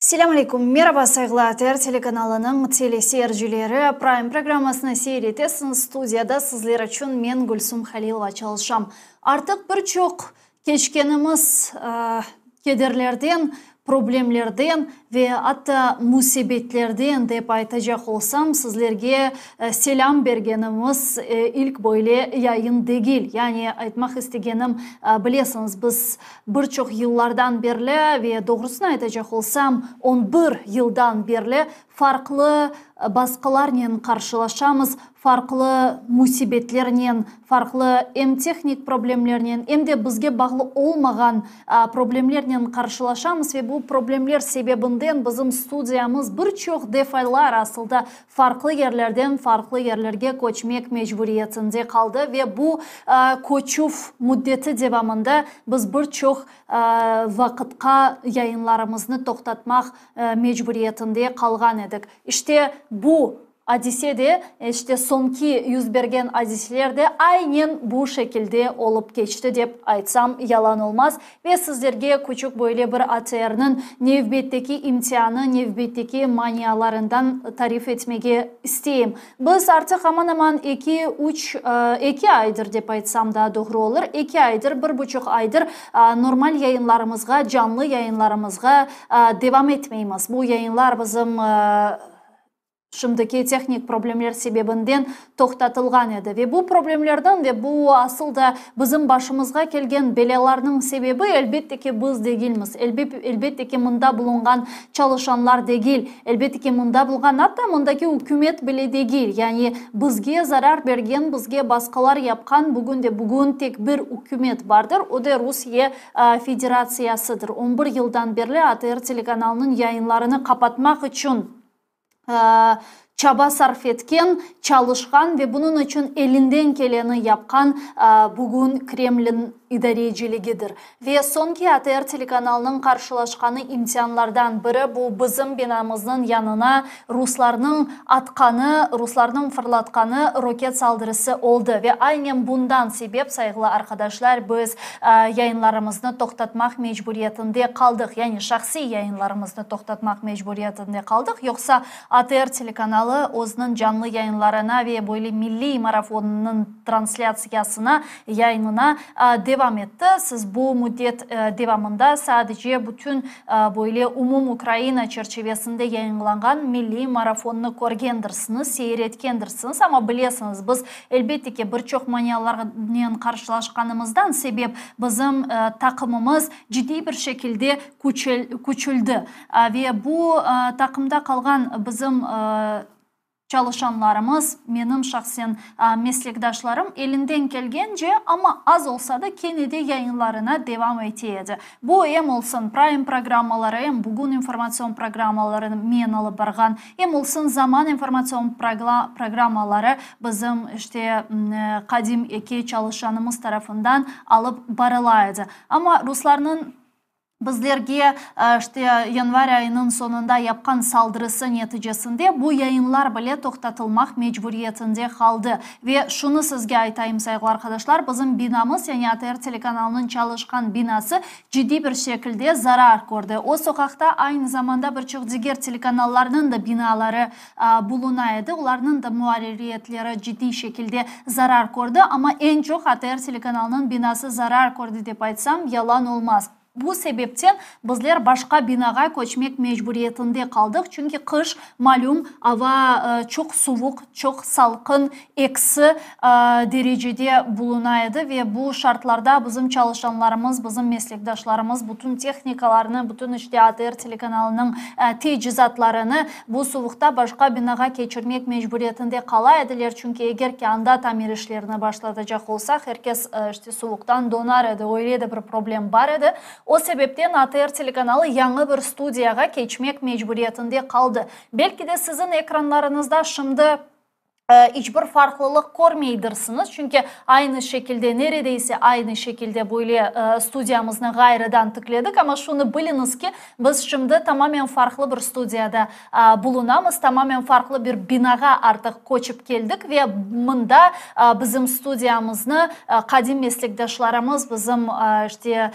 Selâm aleyküm, meraba, sayğılı ATR telekanalınıñ teleseyircileri, Prime programmasını seyir etesiñiz, studiyada sizler içün men, Gülsum Halilova, çalışam. Artıq bir çoq keçkenimiz kederlerden, problemlerden ve atta müsibetlerden dep aytacaq olsam, sizlerge selâm bergenimiz ilk böyle yayın degil. Yani aytmaq istegenim, bilesiñiz, biz Bir çoq yıllardan berli ve doğrusını aytacaq olsam, on bir yıldan berli farqlı basqılarnen qarşılaşamız, farqlı müsibetlernen, farqlı em tehnik problemlernen, em de bizge bağlı olmağan problemlernen qarşılaşamız ve bu problemler sebebinden bizim studiyamız bir çoq defalar asılda farqlı yerlerden farqlı yerlerge köçmek mecburiyetinde qaldı ve bu köçüv müddeti devamında biz bir çoq vaqıtqa yayınlarımıznı toqtatmaq mecburiyetinde qalğan edik. İşte bu adise de, işte soñki yüz bergen adiseler de aynen bu şekilde olıp keçti dep aytsam yalan olmaz. Ve sizlerge küçük böyle bir ATRniñ nevbetteki imtianı, nevbetteki manialarından tarif etmege isteyim. Biz artıq aman-aman eki, üç, eki aydır dep aytsam daa doğru olur, eki aydır, bir buçuq aydır normal yayınlarımızğa, canlı yayınlarımızğa devam etmeymiz. Bu yayınlar bizim şimdiki tehnik problemler sebebinden toqtatılğan edi. Ve bu problemlerden ve bu asıl da bizim başımızğa kelgen belâlarnıñ sebebi, elbette ki, biz degilmiz. Elbette ki, mında bulunğan çalışanlar degil. Elbette ki, mında bulunğan, atta mındaki ükümet bile degil. Yani bizge zarar bergen, bizge basqılar yapqan bugün de bugün tek bir ükümet bardır, o da Rusiye Federatsiyasıdır. 11 yıldan berli ATR telekanalınıñ yayınlarını qapatmaq içün çaba sarf etken, çalışqan ve bunıñ içün elinden keleni yapqan bugün Kremlin idareciligidir. Ve soñki ATR telekanalınıñ qarşılaşqanı imtianlardan biri bu bizim binamıznıñ yanına ruslarnıñ atqanı, ruslarnıñ fırlatqanı roket saldırısı oldı. Ve aynen bundan sebep, sayğılı arqadaşlar, biz yayınlarımıznı toqtatmaq mecburiyetinde qaldıq, yani şahsiy yayınlarımıznı toqtatmaq mecburiyetinde qaldıq, yoqsa ATR telekanalı özüniñ canlı yayınlarına ve böyle milliy marafonınıñ translâtsiyasına, yayınına devam etti. Siz bu müddet devamında sadece bütün böyle umum Ukraina çerçivesinde yayınlanğan milliy marafonnı körgendirsiñiz, seyir etkendirsiñiz, amma bilesiñiz, biz, elbette ki, bir çoq manialarnen qarşılaşqanımızdan sebep bizim taqımımız ciddiy bir şekilde küçüldi ve bu taqımda qalğan bizim çalışanlarımız, menim şahsen meslekdaşlarım elinden kelgence, amma az olsa da, kene de yayınlarına devam ete edi. Bu em olsun Prime programmaları, em Bugün informatsion programmalarını men alıp barğan, em olsun Zaman informatsion programmaları bizim işte qadim eki çalışanımız tarafından alıp barıla edi. Amma ruslarnıñ bizlerge işte yanvar ayınıñ soñunda yapqan saldırısı neticesinde bu yayınlar bile toqtatılmaq mecburiyetinde qaldı. Ve şunı sizge aytayım, sayğılı arqadaşlar, bizim binamız, yani ATR telekanalınıñ çalışqan binası ciddiy bir şekilde zarar kördi. O soqaqta aynı zamanda bir çoq diger telekanallarnıñ da binaları buluna edi, olarnıñ da muarririyetleri ciddiy şekilde zarar kördi, amma eñ çoq ATR telekanalınıñ binası zarar kördi dep aytsam, yalan olmaz. Bu sebepten bizler başqa binağa köçmek mecburiyetinde qaldıq, çünki qış, malüm, ava çoq suvuq, çoq salqın, eksi derecede buluna edi ve bu şartlarda bizim çalışanlarımız, bizim meslekdaşlarımız bütün tehnikalarnı, bütün işte ATR telekanalınıñ tecizatlarını bu suvuqta başqa binağa keçirmek mecburiyetinde qala ediler, çünki eger ki anda tamir işlerini başlatacaq olsaq, er kes işte suvuqtan donar edi, öyle de bir problem bar edi. O sebepten ATR telekanalı yañı bir studiyağa keçmek mecburiyetinde qaldı. Belki de siziñ ekranlarıñızda şimdi. İç bir farqlılıq körmeydirsiñiz, çünki aynı şekilde, neredeyse aynı şekilde böyle studiyamıznı ğayrıdan tikledik. Amma şunı biliñiz ki, biz şimdi tamamen farqlı bir studiyada bulunamız, tamamen farqlı bir binağa artıq köçip keldik ve mında bizim studiyamıznı qadim meslekdaşlarımız, bizim işte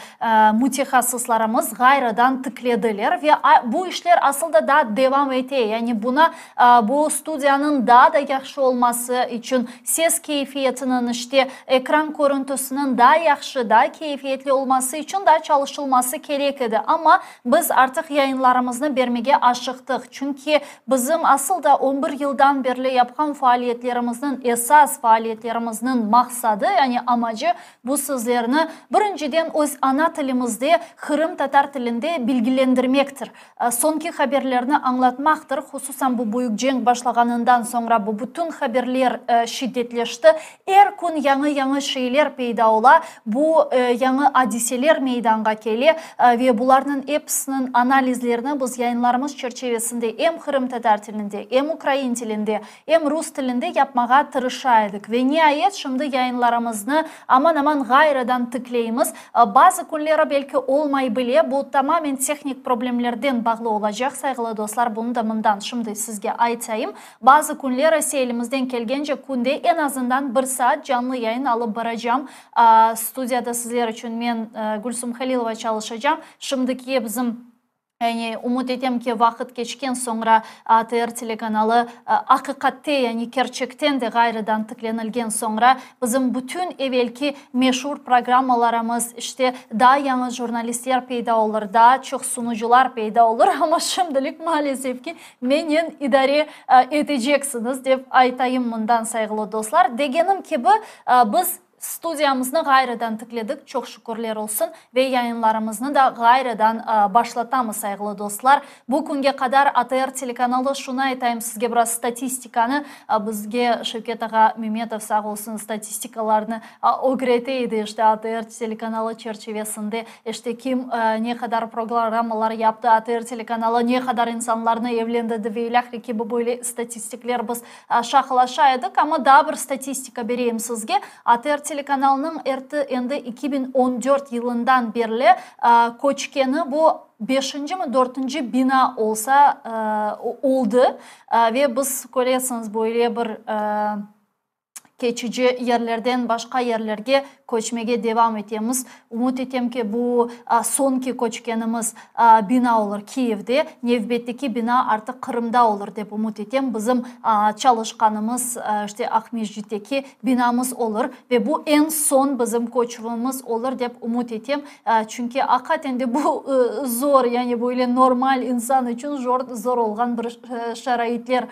mütehassıslarımız ğayrıdan tiklediler ve bu işler asıl da daa devam ete, yani buna Bu studiyanıñ daa da yahşı olması içün, ses keyfiyetiniñ, işte, ekran körüntüsiniñ daa yahşı, daa keyfiyetli olması içün daa çalışılması kerek edi. Amma biz artıq yayınlarımıznı bermege aşıqtıq, çünki bizim asıl da on bir yıldan berli yapqan faaliyetlerimizniñ, esas faaliyetlerimizniñ maqsadı, yani amacı, Bu sözlerni, birinciden, öz ana tilimizde, qırımtatar tilinde bilgilendirmektir, soñki haberlerni añlatmaqtır, hususan bu büyük cenk başlağanından soñra bu bütün haberler şiddetleşti, er kün yañı-yañı şeyler peyda ola, bu yañı adiseler meydanğa kele ve bularnıñ episiniñ analizlerini biz yayınlarımız çerçevesinde em qırımtatar tilinde, em ukrain tilinde, Em rus tilinde yapmağa tırışa edik. Ve niayet şimdi yayınlarımıznı aman-aman ğayrıdan tikleymiz. Bazı künleri belki olmay bile, bu tamamen tehnik problemlerden bağlı olacaq, sayğılı dostlar, bunı da mından şimdi sizge aytayım. Bazı künleri ise elimizden kelgence künde eñ azından bir saat canlı yayın alıp baracam. Studiyada sizler içün men, Gülsum Halilova çalışacam. Şimdiki bizim. Yani, ümüt etem ki, vaqıt keçken soñra ATR telekanalı aqiqatte, yani kerçekten de ğayrıdan tiklenilgen soñra bizim bütün evelki meşur programmalarımız, işte, daa yañı jurnalistler peyda olur, daa çoq sunucılar peyda olur, amma şimdilik, maalesef ki, menen idare eteceksiñiz, dep aytayım mından, sayğılı dostlar. Degenim kibi, biz Studiyamıznı ğayrıdan tikledik, çoq şükürler olsun, ve yayınlarımıznı da ğayrıdan başlatamız, sayğılı dostlar. Bu künge qadar ATR telekanalı, şunı aytayım sizge biraz statistikanı, bizge Şevket ağa Memetov sağ olsun statistikalarnı ögrete edi, işte ATR telekanalı çerçivesinde, işte kim ne qadar programmalar yaptı, ATR telekanalı ne qadar insanlarnı evlendirdi ve ilâhre kibi böyle statistikler biz Şaqalaşa edik, amma daa bir statistika bereyim sizge, ATR telekanalınıñ erti endi 2014 yılından berli köçkeni bu beşincimi, dörtünci bina olsa oldı ve biz, köresiñiz, böyle bir keçici yerlerden başqa yerlerge köçmege devam etemiz. Ümüt etem ki, bu soñki köçkenimiz bina olur Kiyevde, nevbetteki bina artıq Qırımda olur, dep ümüt etem. Bizim çalışqanımız, işte, Aqmescitteki binamız olur ve bu eñ soñ bizim köçüvimiz olur, dep ümüt etem. Çünki aqiqaten de bu zor, yani böyle normal insan içün zor olğan bir şaraitler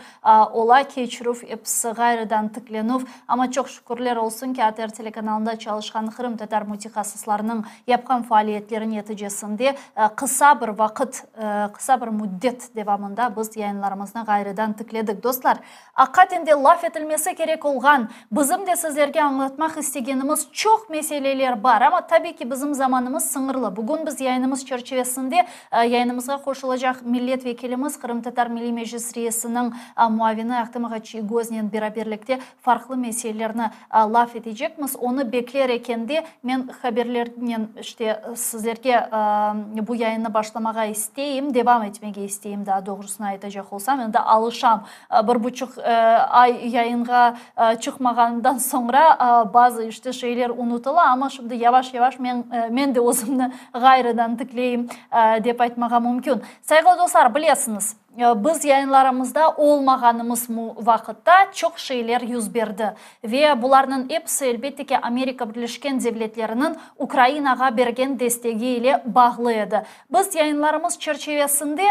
ola, keçirüv, episi ğayrıdan tiklenüv. Amma çoq şükürler olsun ki, ATR telekanalında çalışqan qırımtatar mütehassıslarınıñ yapqan faaliyetleri neticesinde qısa bir vaqıt, qısa bir müddet devamında biz yayınlarımıznı ğayrıdan tikledik. Dostlar, aqiqaten de laf etilmesi kerek olğan, bizim de sizlerge añlatmaq istegenimiz çoq meseleler bar, amma tabiy ki, bizim zamanımız sıñırlı. Bugün biz yayınımız çerçivesinde Yayınımızğa qoşulacaq millet vekilimiz, Qırımtatar Milliy Meclis reisiniñ muavini Ahtem ağa Çiygoznen beraberlikte farqlı meselelerni laf etecekmiz. Onı bekler ekende, men haberlernen, işte, sizlerge bu yayınnı başlamağa isteyim, devam etmege isteyim, daa doğrusını aytacaq olsam, endi alışam. Bir buçuq ay yayınğa çıqmağanımdan soñra bazı işte şeyler unutıla, amma şimdi yavaş-yavaş men, men de özümni ğayrıdan tikleyim, dep aytmağa mümkün. Sayğılı dostlar, bilesiñiz, biz yayınlarımızda olmağanımız vaqıtta çoq şeyler yüz berdi. Ve bularnıñ episi, elbette ki, Amerika Birleşken Devletleriniñ Ukrainağa bergen destegi ile bağlı edi. Biz yayınlarımız çerçevesinde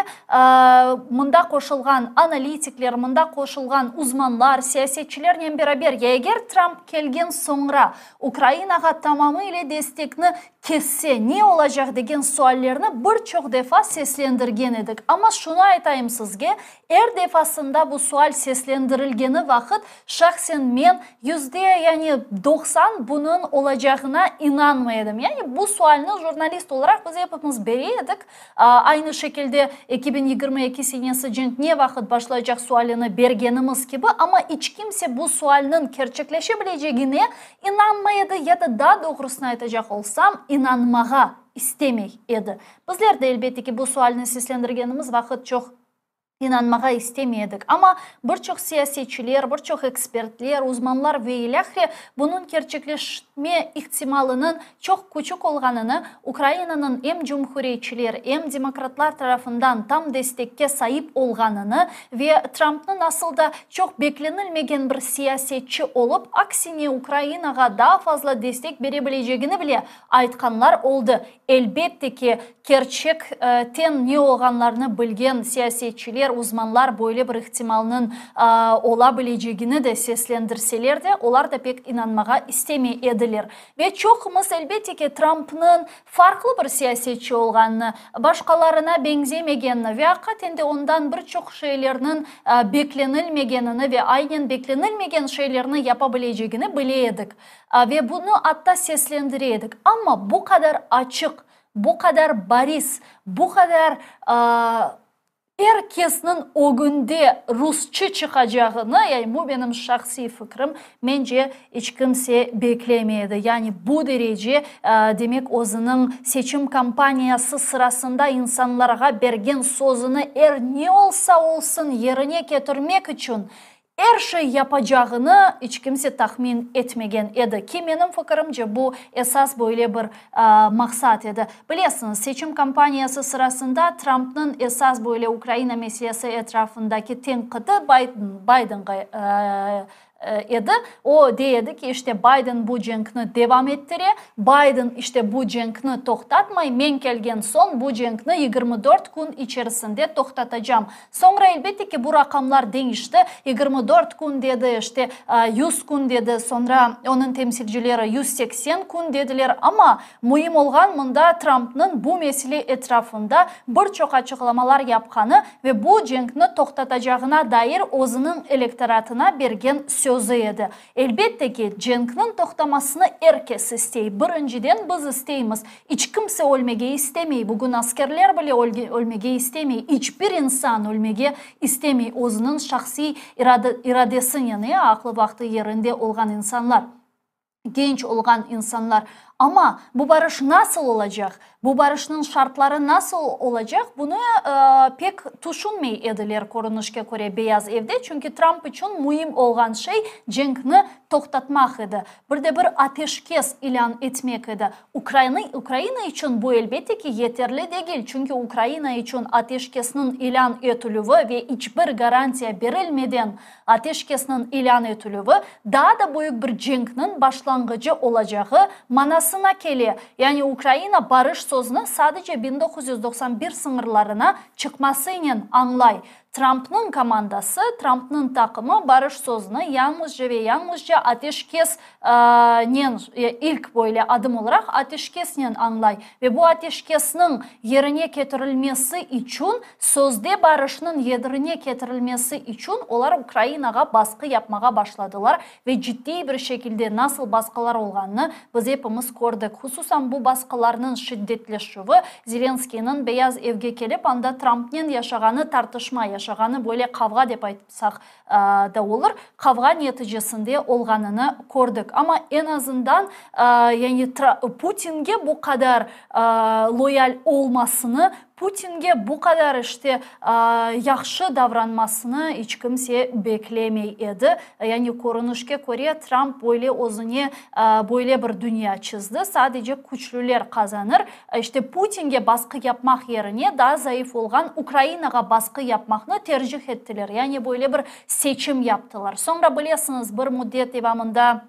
mında qoşulğan analitikler, mında qoşulğan uzmanlar, siyasetçilernen beraber ya eger Tramp kelgen soñra Ukrainağa tamamı ile destekni kesse ne olacaq degen suallerni bir çoq defa seslendirgen edik. Amma şunı aytayım. aytayım sizge, er defasında bu sual seslendirilgeni vaqıt şahsen men yüzde, yani, 90 bunıñ olacağına inanmay edim. Yani bu sualni jurnalist olaraq biz epimiz bere edik. Aynı şekilde 2022 senesi cenk ne vaqıt başlaycaq sualini bergenimiz kibi, amma iç kimse bu sualniñ kerçekleşe bilecegine inanmay edi ya da daa doğrusını aytacaq olsam, inanmağa istemey edi. Bizler de, elbette ki, bu sualni seslendirgenimiz vaqıt çoq inanmağa istemey edik. Amma bir çoq siyasetçiler, bir çoq ekspertler, uzmanlar ve ilâhre bunıñ kerçekleşme ihtimalınıñ çoq küçük olğanını, Ukrainanıñ em cumhuriyetçiler, em demokratlar tarafından tam destekke saip olğanını ve Trampnıñ asıl da çoq beklenilmegen bir siyasetçi olıp, aksine Ukrainağa daa fazla destek bere bilecegini bile aytqanlar oldı. Elbette ki, kerçekten ne olğanlarını bilgen siyasetçiler, uzmanlar böyle bir ihtimalnıñ ola bilecegini de seslendirseler de, olar da pek inanmağa istemey ediler. Ve çoqumız, elbette ki, Trampnıñ farqlı bir siyasetçi olğanını, başqalarına beñzemegenini ve aqiqaten de ondan bir çoq şeylerniñ beklenilmegenini ve aynen beklenilmegen şeylerni yapa bilecegini bile edik. Ve bunı atta seslendire edik. Amma bu qadar açıq, bu qadar bariz, bu qadar er kesniñ ögünde rusçı çıqacağını, yani bu menim şahsiy fikrim, mence, iç kimse beklemey edi. Yani bu derece, demek, özüniñ seçim kampaniyası sırasında insanlarğa bergen sözüni er ne olsa olsun yerine ketirmek içün Er şey yapacağını iç kimse tahmin etmegen edi, ki, menim fikirimce, bu esas böyle bir maqsat edi. Bilesiñiz, seçim kampaniyası sırasında Trampnıñ esas böyle Ukraina meselesi etrafındaki tenqidi Baydenğa edi. O, dey edi ki, işte Bayden bu cenkni devam ettire, Bayden işte bu cenkni toqtatmay, men kelgen soñ bu cenkni 24 kün içerisinde toqtatacam. Soñra, elbette ki, bu raqamlar deñişti, 24 kün dedi, işte, 100 kün dedi, soñra onıñ temsilcileri 180 kün dediler, amma müim olğan mında Trampnıñ bu mesele etrafında bir çoq açıqlamalar yapqanı ve bu cenkni toqtatacağına dair özüniñ elektoratına bergen sözü edi. Elbette ki, cenkniñ toqtamasını er kes istey. Birinciden biz isteymiz. İç kimse ölmege istemey, bugün askerler bile ölmege istemey, iç bir insan ölmege istemey, özüniñ şahsiy iradesinen, aqlı vaqtı yerinde olğan insanlar, genç olğan insanlar. Amma bu barış nasıl olacaq, bu barışnıñ şartları nasıl olacaq, bunı pek tüşünmey ediler, körünişke köre, Beyaz evde, çünki Tramp içün müim olğan şey cenkni toqtatmaq edi. Bir de bir ateşkes ilân etmek edi. Ukraina içün bu, elbette ki, yeterli degil, çünki Ukraina içün ateşkesniñ ilân etilüvi ve iç bir garantiya berilmeden ateşkesniñ ilân etilüvi daa da büyük bir cenkniñ başlanğıcı olacağı manasına kele. Yani Ukraina barış sözüni sadece 1991 sıñırlarına çıqmasınen añlay. Trampnıñ komandası, Trampnıñ taqımı barış sözüni yañlızca ve yañlızca ateşkes nen, ilk böyle adım olaraq ateşkesnen añlay. Ve bu ateşkesniñ yerine ketirilmesi içün, sözde barışnıñ yerine ketirilmesi içün olar Ukrainağa basqı yapmağa başladılar ve ciddiy bir şekilde nasıl basqılar olğanını biz epimiz kördik. Hususan bu basqılarnıñ şiddetleşüvi, Zelenskıynıñ Beyaz evge kelip, anda Trampnen yaşağanı tartışma, yaşağanı böyle qavğa dep aytsaq da olur, qavğa neticesinde olğanını kördik. Amma eñ azından yani Putinge bu qadar loyal olmasını, Putinge bu qadar işte yahşı davranmasını iç kimse beklemey edi. Yani körünişke köre, Tramp böyle özüne böyle bir dünya çizdi, sadece küçlüler qazanır. İşte Putinge basqı yapmaq yerine daa zayıf olğan Ukrainağa basqı yapmaqnı tercih ettiler. Yani böyle bir seçim yaptılar. Soñra bilesiñiz, bir müddet devamında.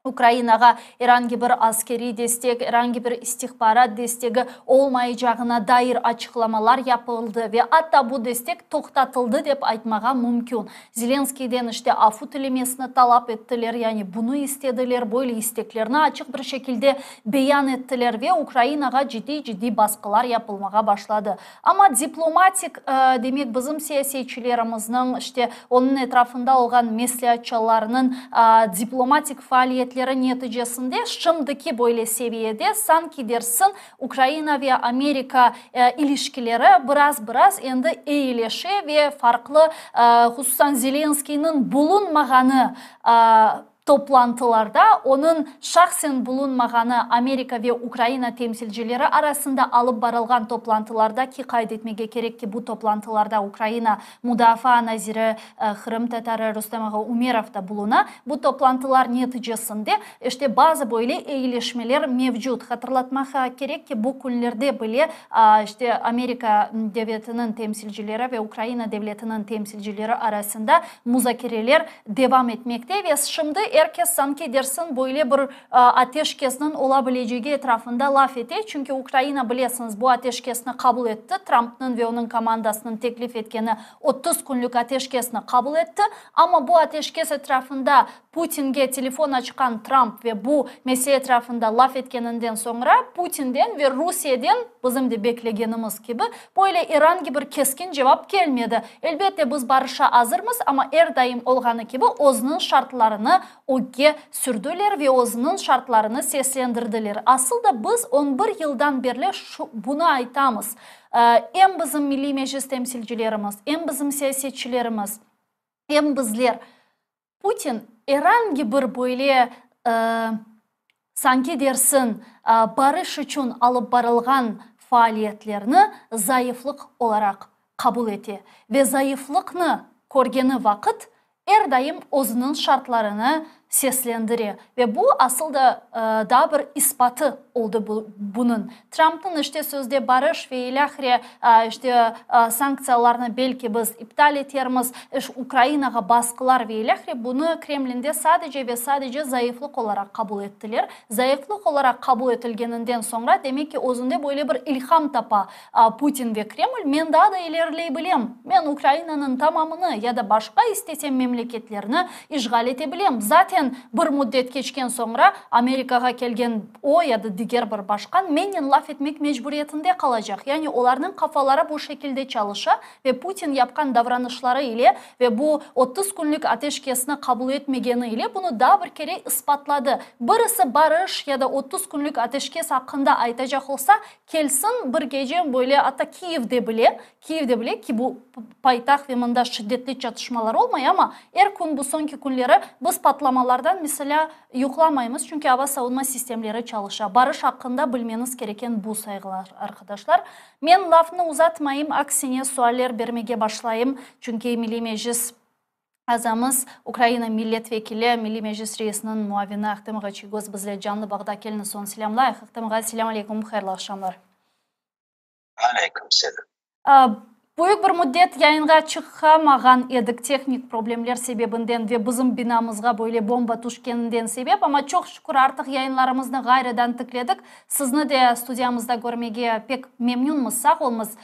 Ukrainağa er angi bir askeriy destek, er angi bir istihbarat destegi olmaycağına dair açıqlamalar yapıldı ve atta bu destek toqtatıldı dep aytmağa mümkün. Zelenskiyden işte afu tilemesini talap ettiler, yani bunı istediler, böyle isteklerni açıq bir şekilde beyan ettiler ve Ukrainağa ciddiy-ciddiy basqılar yapılmağa başladı. Amma diplomatik, demek bizim siyasetçilerimizniñ, işte onıñ etrafında olğan mesleatçılarnıñ diplomatik faaliyetleri neticesinde şimdiki böyle seviyede sanki dersiñ Ukraina ve Amerika ilişkileri biraz-biraz endi eyileşe ve farqlı, hususan Zelenskıynıñ bulunmağanı Toplantılarda onıñ şahsen bulunmağanı Amerika ve Ukraina temsilcileri arasında alıp barılğan toplantılarda, ki qayd etmege kerek ki, bu toplantılarda Ukraina mudafaa naziri qırımtatarı Rustem ağa Umerov da buluna, bu toplantılar neticesinde işte bazı böyle eyileşmeler mevcut. Hatırlatmaq kerek ki, bu künlerde bile işte Amerika devletiniñ temsilcileri ve Ukraina devletiniñ temsilcileri arasında muzakereler devam etmekte ve şimdi er kes sanki dersin böyle bir ateşkesniñ ola bilecegi etrafında laf ete, çünki Ukraina, bilesiñiz, bu ateşkesni qabul etti, Trumpnıñ ve onıñ komandasınıñ teklif etkeni 30 künlük ateşkesni qabul etti, amma bu ateşkes etrafında Putinge telefon açqan Trump ve bu mesele etrafında laf etkeninden soñra Putinden ve Rusiyeden, bizim de beklegenimiz kibi, böyle er angi bir keskin cevap kelmedi. Elbette, biz barışa azırmız, amma er daim olğanı kibi özüniñ şartlarını ögge sürdüler ve özüniñ şartlarını seslendirdiler. Asıl da biz on bir yıldan berli şu bunı aytamız. Em bizim Milliy Meclis temsilcilerimiz, em bizim siyasetçilerimiz, em bizler. Putin er angi bir böyle, sanki dersiñ, barış içün alıp barılğan faaliyetlerni zayıflıq olaraq qabul ete ve zayıflıqnı körgeni vaqıt er daim özüniñ şartlarını seslendire ve bu asıl da daa bir ispatı oldı bunıñ. Trumpnıñ işte sözde barış ve ilâhre işte sanktsiyalarnı belki biz iptal etermiz, iş Ukrainağa basqılar ve ilâhre bunı Kremlinde sadece ve sadece zayıflıq olaraq qabul ettiler. Zayıflıq olaraq qabul etilgeninden soñra demek ki özünde böyle bir ilham tapa Putin ve Kreml, men daa da ileriley bilem, men Ukrainanıñ tamamını ya da başqa istesem memleketlerni işğal ete bilem. Zaten bir müddet keçken soñra Amerikağa kelgen o ya da diger bir başqan mennen laf etmek mecburiyetinde qalacaq. Yani olarnıñ qafaları bu şekilde çalışa ve Putin yapqan davranışları ile ve bu 30 künlük ateşkesni qabul etmegeni ile bunı daa bir kere ispatladı. Birisi barış ya da 30 künlük ateşkes aqqında aytacaq olsa, kelsin bir gece böyle atta Kiyevde bile, Kiyevde bile ki, bu paytaht ve mında şiddetli çatışmalar olmay, amma er kün bu soñki künleri biz patlamalardan, meselâ, yuqlamaymız, çünki ava savunma sistemleri çalışa. Barış aqqında bilmeniz kereken bu, sayğılar arqadaşlar. Men lafnı uzatmayım, aksine sualler bermege başlayım, çünki Milliy Meclis azamız, Ukraina millet vekili, Milliy Meclis reisiniñ muavini Ahtem ağa Çiygoz bizle canlı bağda. Keliñiz, onı selâmlayıq. Ahtem ağa, selâm aleykum, hayırlı aqşamlar. Aleyküm selâm. Büyük bir müddet yayınğa çıqamağan edik tehnik problemler sebebinden ve bizim binamızğa böyle bomba tüşkeninden sebep, amma çoq şükür artıq yayınlarımıznı ğayrıdan tikledik. Sizni de studiyamızda körmege pek memnünmiz, sağ olunız.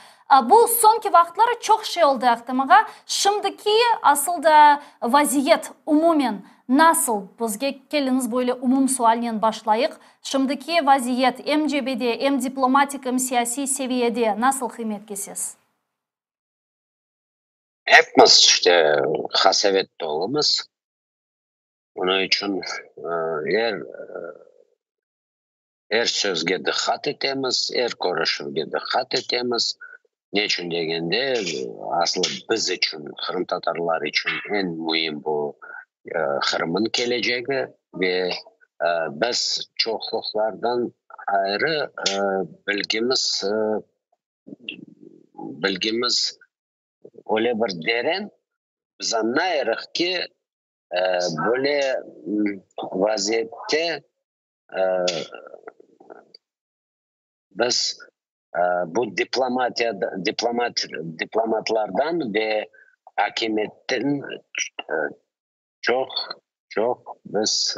Bu soñki vaqıtları çoq şey oldı, Ahtem ağa. Şimdiki asıl da vaziyet umumen nasıl? Bizge keliñiz böyle umum sualnen başlayıq. Şimdiki vaziyet em cebede, em diplomatik, em siyasiy seviyede nasıl qıymet kesesiz? Epimiz işte qasevet tolumız. Onıñ içün er, er sözge diqqat etemiz, er körüşüvge diqqat etemiz. Ne içün degende, aslı biz içün, qırımtatarlar içün eñ müim bu Qırım'ın kelecegi ve biz çoqluqlardan ayrı bilgimiz bilgimiz öyle bir deren, biz añlayırıq ki, böyle vaziyette biz bu diplomatiya diplomat diplomatlardan ve akimiyetten çoq çoq biz.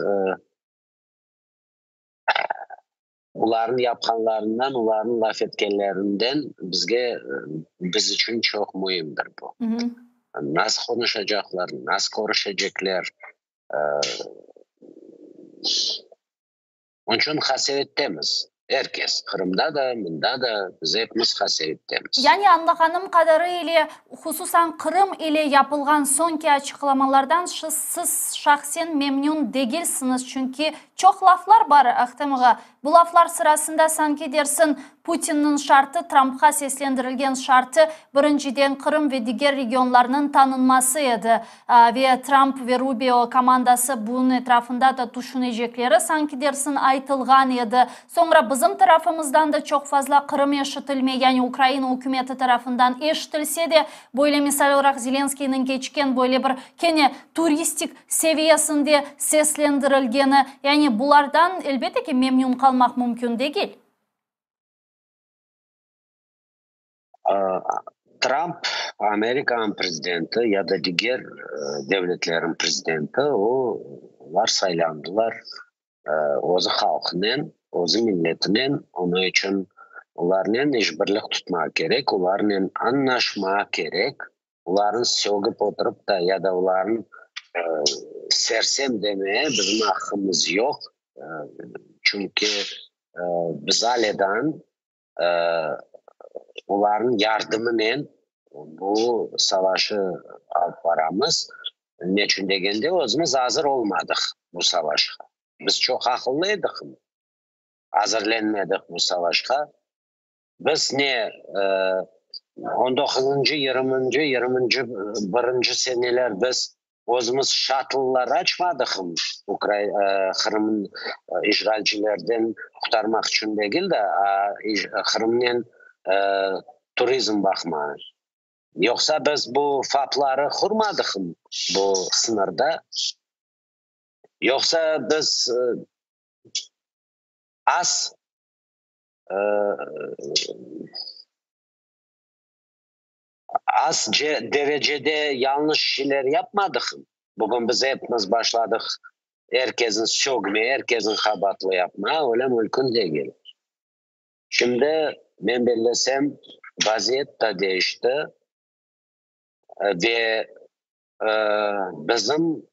Olarnıñ yapqanlarından, olarnıñ laf etkenlerinden bizge, biz içün çoq müimdir bu. Nasıl qonuşacaqlar, nasıl körüşecekler. Onıñ içün qasevettemiz. Er kes, Qırımda da, mında da, biz epimiz qasevettemiz. Yani añlağanım qadarı ile, hususan Qırım ile yapılğan soñki açıqlamalardan siz şahsen memnün degilsiñiz, çünki çoq laflar bar, Ahtem ağa. Bu laflar sırasında sanki dersiñ, Putinniñ şartı, Trampqa seslendirilgen şartı, birinciden Qırım ve diger regionlarnıñ tanınması edi. Ve Tramp ve Rubio komandası bunıñ etrafında da tüşünecekleri sanki dersiñ aytılğan edi. Soñra bizim tarafımızdan da çoq fazla Qırım eşitilmey, yani Ukraina ükümeti tarafından eşitilse de, böyle misal olaraq Zelenskıynıñ keçken böyle bir kene turistik seviyesinde seslendirilgeni, yani bulardan, elbette ki, memnün qalmaq mümkün degil. Tramp, Amerikanıñ prezidenti ya da diger devletlerniñ prezidenti, o, olar saylandılar özü halqınen, özü milletinen, onıñ içün olarnen işbirlik tutmaq kerek, olarnen añlaşmaq kerek, olarnı sögip oturıp da ya da olarnı sersem demeye bizim aqqımız yoq, çünki biz alâdan olarnıñ yardımınen bu savaşı alıp baramız. Neçün degende, özümiz azır olmadıq bu savaşqa. Biz çoq aqıllı ediqmi? Azırlenmedik bu savaşqa. Biz ne, on doquzıncı, yirminci, yirminci birinci seneler biz Özümiz şatllar açmadıqmı Qırımnı işğalcilerden qurtarmaq içün degil de, Qırımnen turizm baqmağa. Yoqsa biz bu FAPları qurmadıqmı bu sıñırda? Yoqsa biz az Az derecede yañlış şeyler yapmadıq. Bugün biz epimiz başladıq er kezni sögmeye, er kezni qabaatlı yapmağa, öyle mümkün degil. Şimdi, men bellesem, vaziyet da deñişti ve bizim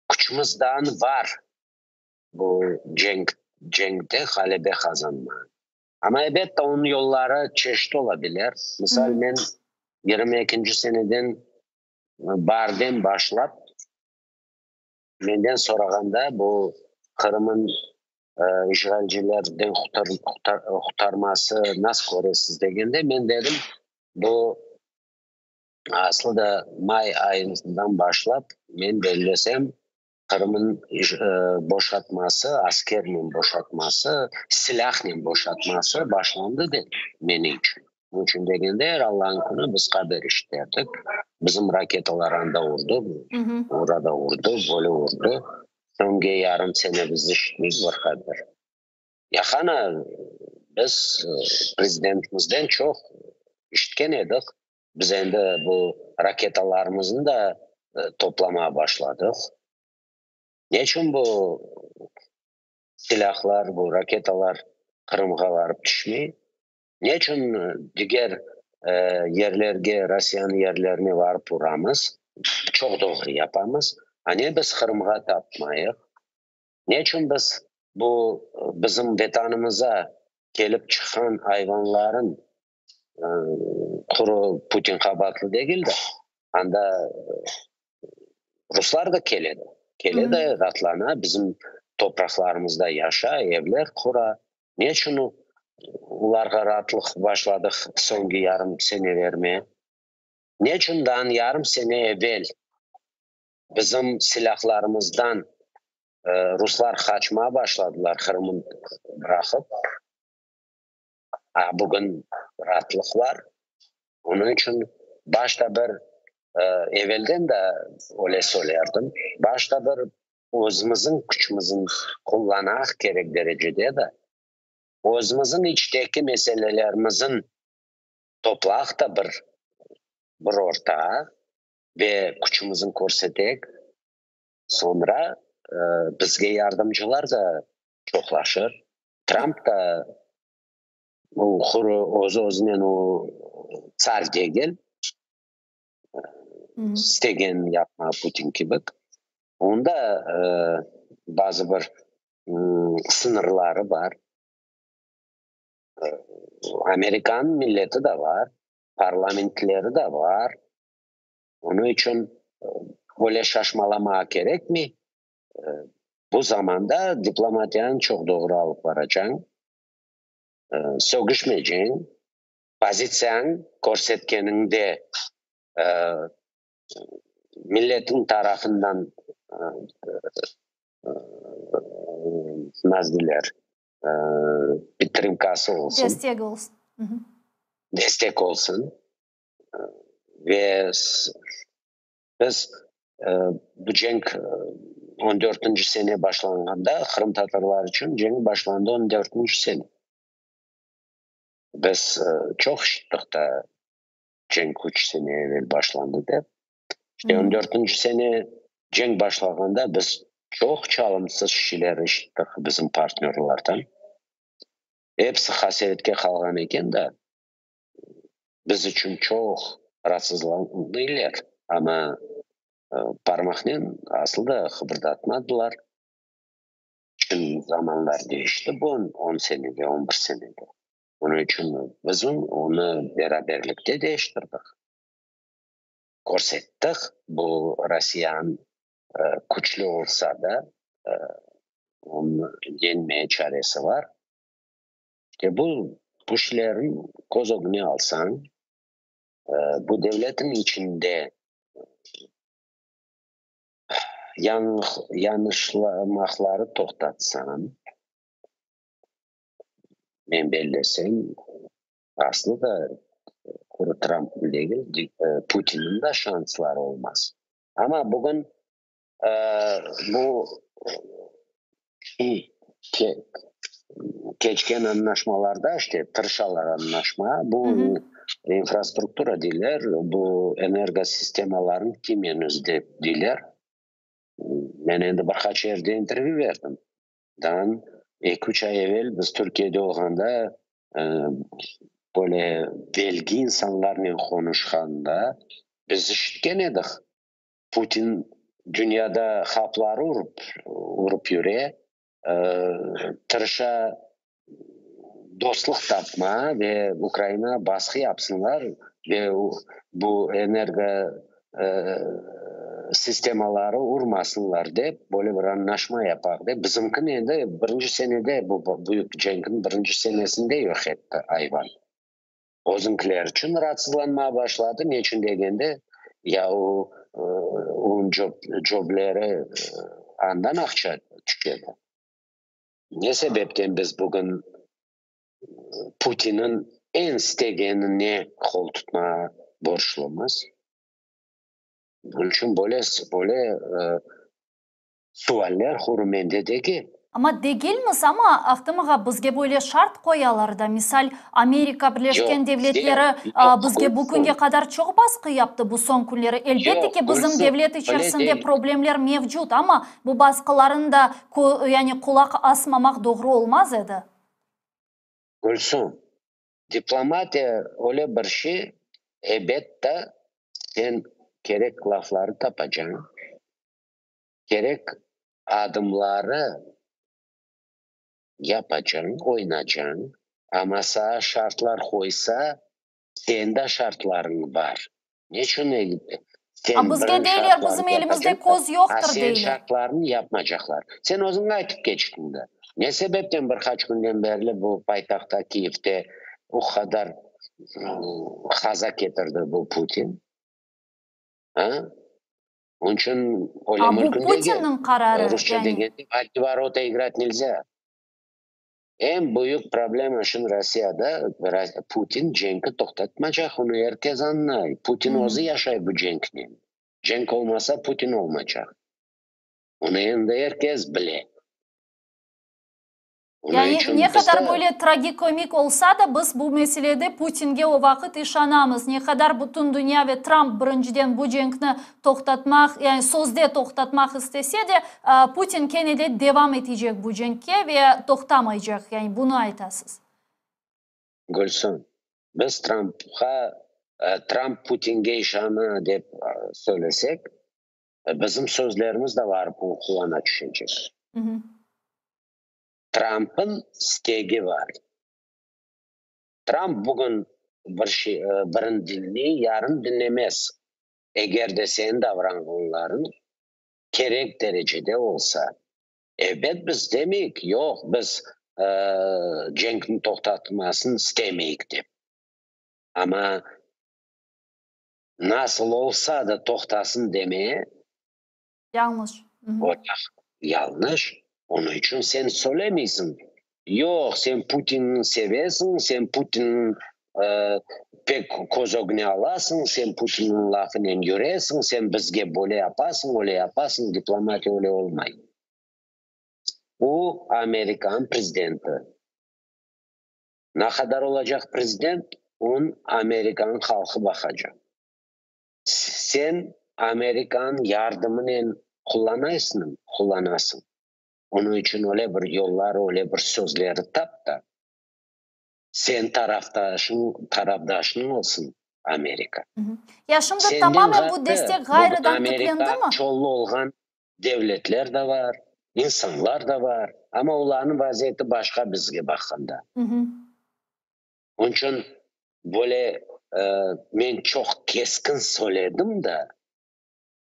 küçümizdan bar bu cenk, cenkte ğalebe qazanmağa. Amma, elbette, onıñ yolları çeşit ola bilir. Misal, men 22-nci seneden baarden başlap, menden sorağanda, bu Qırımnıñ işğalcilerden qurtarması nasıl köresiz degende, men dedim, bu aslı da may ayından başlap, men bellesem, Qırımnıñ boşatması, askernen boşatması, silâhnen boşatması başlandı dep meni içün. Bunıñ içün degende, er Allanıñ künü biz haber işiterdik, bizim raketalar anda urdı, orada urdı, böyle urdı. Soñki yarım sene biz işitmeyik bir haber. Ya qana, biz prezidentimizden çoq işitken edik, Biz endi bu raketalarımıznı da toplamağa başladıq. Ne içün bu silâhlar, bu raketalar Qırımğa barıp tüşmey? Ne içün diger yerlerge, Rossiyanıñ yerlerine barıp uramız? Çoq doğru yapamız. A ne biz Qırımğa tapmayıq? Ne içün biz bu bizim Vetanımıza kelip çıqqan ayvanların Quru Putin qabaatlı degil de, anda ruslar da keledi. Keledi, ratlana, bizim topraqlarımızda yaşa, evler qura. Ne içün olarğa raatlıq başladıq soñki yarım sene vermeye? Ne içün daa yarım sene evel bizim silâhlarımızdan ruslar qaçmağa başladılar Qırımnı bıraqıp? A bugün raatlıq bar. Onıñ içün başta bir, evelden de öyle söylerdim, başta bir özümizniñ küçümizni qullanaq kerek derecede de, özümizniñ içteki meselelerimizni toplaq da bir, bir ortağa ve küçümizni körsetek, soñra bizge yardımcılar da çoqlaşır. Tramp da o quru öz-özünen o tsar degil, istegenini yapma Putin kibi. Onda bazı bir sıñırları bar. Amerikan milleti de bar, parlamentleri de bar. Onıñ içün böyle şaşmalamağa kerekmey. Bu zamanda diplomatiyanı çoq doğru alıp baracañ, sögüşmeyceñ, pozitsiyañ körsetkeniñde milletiñ tarafından nasıl deyler, pidtrimkası olsun. Destek olsun. Destek olsun. Ve biz bu cenk on dörtünci sene başlanğanda, qırımtatarlar içün cenk başlandı on dörtünci sene. Biz çoq işittik da cenk üç sene evel başlandı dep. İşte on dörtünci sene cenk başlağanda biz çoq çalımsız şeyler işittik bizim partnörlardan. Episi qasevetke qalğan eken da, biz içün çoq raatsızlandılar, amma parmaqnen asıl da qıbırdatmadılar. Şimdi zamanlar deñişti bu on senede, on bir senede. Onıñ içün biz onı beraberlikte deñiştirdik. Körsettik, bu Rossiyanıñ küçlü olsa da, onı yeñmeye çaresi bar. İşte bu küçlerni köz ögüne alsañ, bu devletniñ içinde yañlışlamaqları toqtatsañ, men bellesem, aslı da quru Trampnıñ degil, Putinniñ da şansları olmaz. Amma bugün bu keçken añlaşmalarda, işte, tırışalar añlaşma, bu infrastruktura deyler, bu energosistemalarnı tiymemiz dep deyler. Men endi bir qaç yerde intervyu berdim. Dan eki-üç ay evel biz Türkiyede olğanda, böyle belgi insanlarnen qonuşqanda biz işitken edik, Putin dünyada hapları urıp, urıp yüre, tırışa dostluq tapma ve Ukrainağa basqı yapsınlar ve bu energo sistemaları urmasınlar dep, böyle bir añlaşma yapaq dep, bizimkini endi birinci senede, bu büyük cenkniñ birinci senesinde yoq etti ayvan. Özüñkiler içün raatsızlanmağa başladı, ne içün degende, ya o onıñ cöpleri andan aqça tüşedi. Ne sebepten biz bugün Putinniñ eñ istegenine qol tutmağa borçlumız? Bunıñ içün böyle böyle sualler hurmende degil. Amma degilmiz, amma, Ahtem ağa, bizge böyle şart qoyalar da, misal, Amerika Birleşken Devletleri bizge bu künge qadar çoq basqı yaptı bu soñ künleri. Elbette ki, bizim devlet içerisinde problemler mevcut, amma bu basqıların da, yani qulaq asmamaq doğru olmaz edi. Gülsüm, diplomatiya öyle bir şey, elbette, sen kerek lafları tapacañ, kerek adımları yapacañ, oynacañ, amma saña şartlar qoysa, senin de şartlarıñ bar. Neçün sen A bizge deyler, bizim elimizde köz yoqtır, deyler. Sen şartlarını yapmaycaqlar. Sen özüñ aytıp keçtiñ de. Ne sebepten bir qaç künden berli bu paytahtta, Kiyevde o qadar qaza ketirdi bu Putin? A? Onıñ içün öyle A bu mümkün degil. Putinniñ qararı, Rusça yani. degende, в одни ворота играть нельзя. Eñ büyük problema şimdi Rossiyada, Putin cenki toqtatmacaq, onı er kes añlay. Putin özü yaşay bu cenknen. Cenk olmasa, Putin olmaycaq. Onı endi er kes bile. Onıñ Yani içün ne biz qadar de. böyle tragikomik olsa da, biz bu meselede Putinge o vaqıt işanamız. Ne qadar bütün dünya ve Tramp birinciden bu cenkni toqtatmaq, yani sözde toqtatmaq istese de, Putin kene de devam etecek bu cenkke ve toqtamaycaq. Yani bunı aytasız. Gülsüm, biz Trampqa, Tramp Putinge işana dep söylesek, bizim sözlerimiz de varıp onıñ qulağına tüşecek. Tramp'ın istegi bar. Tramp bugün bir şey, birini diñley, yarın diñlemez. Eger de seniñ davranğanlarıñ kerek derecede olsa. Elbet biz demeyik, yoq, biz cenkniñ toqtatmasını istemeyik dep. Amma nasıl olsa da toqtasın demeye. Yañlış. O yañlış. Onıñ içün sen söylemeysiñ, yoq, sen Putinni sevesiñ, sen Putinniñ pek köz ögüne alasıñ, sen Putinniñ lafınen yüresiñ, sen bizge böyle yapasıñ, öyle yapasıñ, diplomatiya öyle olmay. O, Amerikanıñ prezidenti. Ne qadar olacaq prezident, onı Amerikanıñ halqı baqacaq. Sen Amerikanıñ yardımınen qullanaysıñmı? Qullanasıñ. Onıñ içün öyle bir yollar, öyle bir sözleri tap da, sen tarafdaşıñ, tarafdaşıñ olsun Amerika. Ya şimdi Senden tamamen bu ğayrı, destek bugün ğayrıdan tiklendimi? Amerika çollu olğan devletler de bar, insanlar da bar, amma olarnıñ vaziyeti başqa bizge baqqanda. Onıñ içün böyle men çoq keskin söyledim da,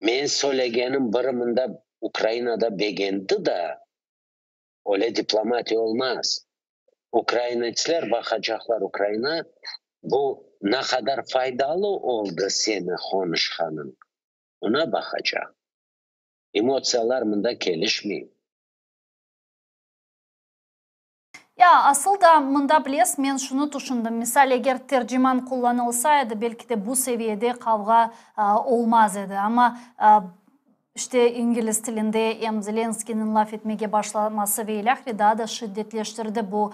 men söylegenim biri mında Ukrainada begendi da, öyle diplomatiya olmaz. Ukrainetsler baqacaqlar, Ukraina bu ne qadar faydalı oldı seni qonuşqanıñ, ona baqacaq. Emotsiyalar mında kelişmey. Ya, asıl da, mında bilesiz, men şunı tüşündim, misal, eger terciman qullanılsa edi, belki de bu seviyede qavğa olmaz edi. Amma, işte, ingliz tilinde em Zelenskıynıñ laf etmege başlaması ve ilâhre daa da şiddetleştirdi bu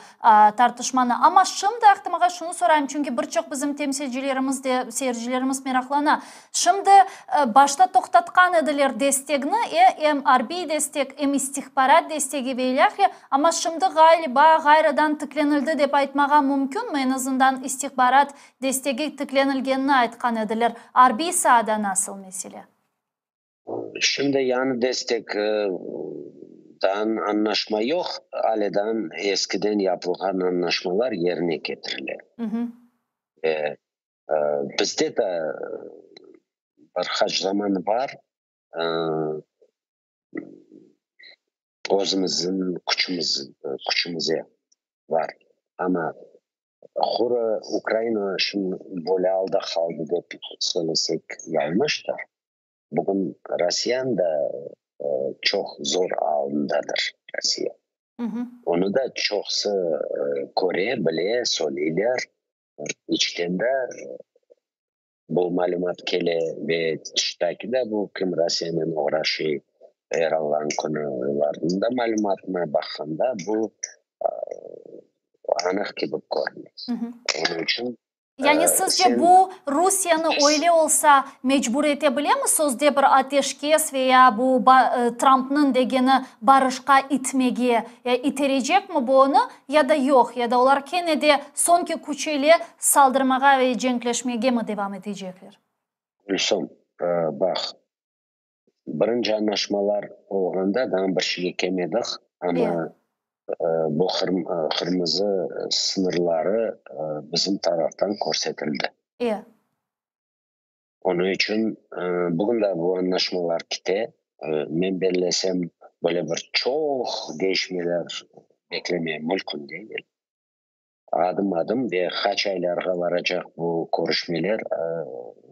tartışmanı. Amma şimdi, Ahtem ağa, şunı sorayım, çünki bir çoq bizim temsilcilerimiz de, seyircilerimiz meraqlana. Şimdi, başta toqtatqan ediler destegni, em arbiy destek, em istihbarat destegi ve ilâhre, Amma şimdi, ğaliba, ğayrıdan tiklenildi dep aytmağa mümkünmi? Eñ azından istihbarat destegi tiklenilgenini aytqan ediler. Arbiy saada nasıl mesele? Şimdi yañı destek dan añlaşma yoq, ale dan eskiden yapılğan añlaşmalar yerine ketirile. Ve bizde de bir qaç zaman bar, Özümizniñ küçümiz, küçümize bar. Amma quru Ukraina şimdi böyle alda qaldı dep söylesek yañlıştır. Bugün Rossiyanıñ da çoq zor alındadır Rossiya. Onı da çoqusı köre, bile, söyleyler. İçten de Bu malümat kele ve tıştaki da bu kim Rossiyanen oğraşıy, er Allanıñ künü olarnıñ da malümatına baqqanda bu anıq kibi körüne. Onıñ içün Yani sizce bu Rusiyeni öyle olsa mecbur ete bilemi sözde bir ateşkes ve ya bu Trampnıñ degeni barışqa itmege, iterecekmi bu onı Ya da yoq, ya da olar kene de soñki küçü ile saldırmağa ve cenkleşmege mi devam etecekler? Gülsüm, baq, birinci añlaşmalar olğanda daa bir şeyge kelmedik, amma bu qırmızı sıñırları bizim taraftan körsetildi. Onıñ içün bugün de bu añlaşmalar kete. Men bellesem, böyle bir çoq deñişmeler beklemeye mülkün degil. Adım-adım ve qaç aylarğa varacaq bu körüşmeler,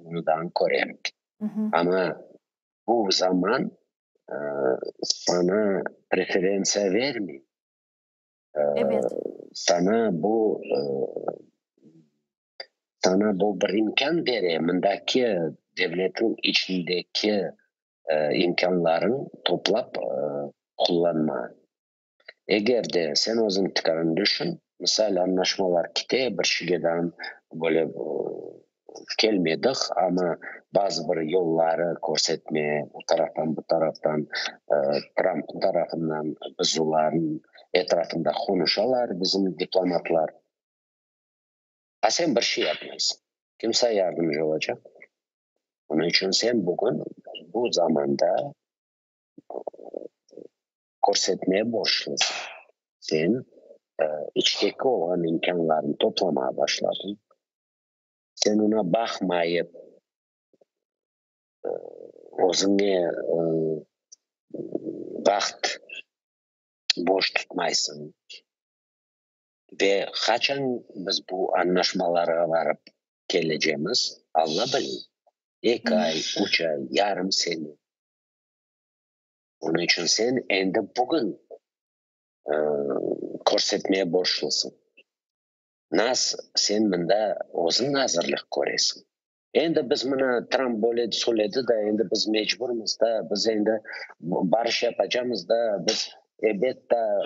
onı daa köremik. Amma bu zaman saña preferentsiya vermey. Saña bu Saña bu bir imkân bere, mındaki devletniñ içindeki imkânlarıñ toplap qullanma. Eger de sen özüñ tikarini düşün, misal, añlaşmalar kite, bir şeyge daa böyle kelmedik, amma bazı bir yolları körsetme, o taraftan, bu taraftan, Trampnıñ tarafından biz olarnıñ etrafında qonuşalar bizim diplomatlar. A sen bir şey yapmaysıñ. Kim saña yardımcı olacaq? Onıñ içün sen bugün bu zamanda körsetmeye borçlısıñ. Sen içteki olğan imkânlarnı toplamağa başladıñ. Sen oña baqmayıp, özüñe vaqıt boş tutmaysıñ. Ve qaçan biz bu añlaşmalarğa varıp kelecemiz, Alla bile. Eki ay, üç ay, yarım sene. Onıñ içün sen endi bugün körsetmeye borçlısıñ. Nas, sen mında özüñ azırlıq köresiñ. Endi biz mına Tramp böyle söyledi da, endi biz mecburmız da, biz endi barış yapacamız da, biz ebet da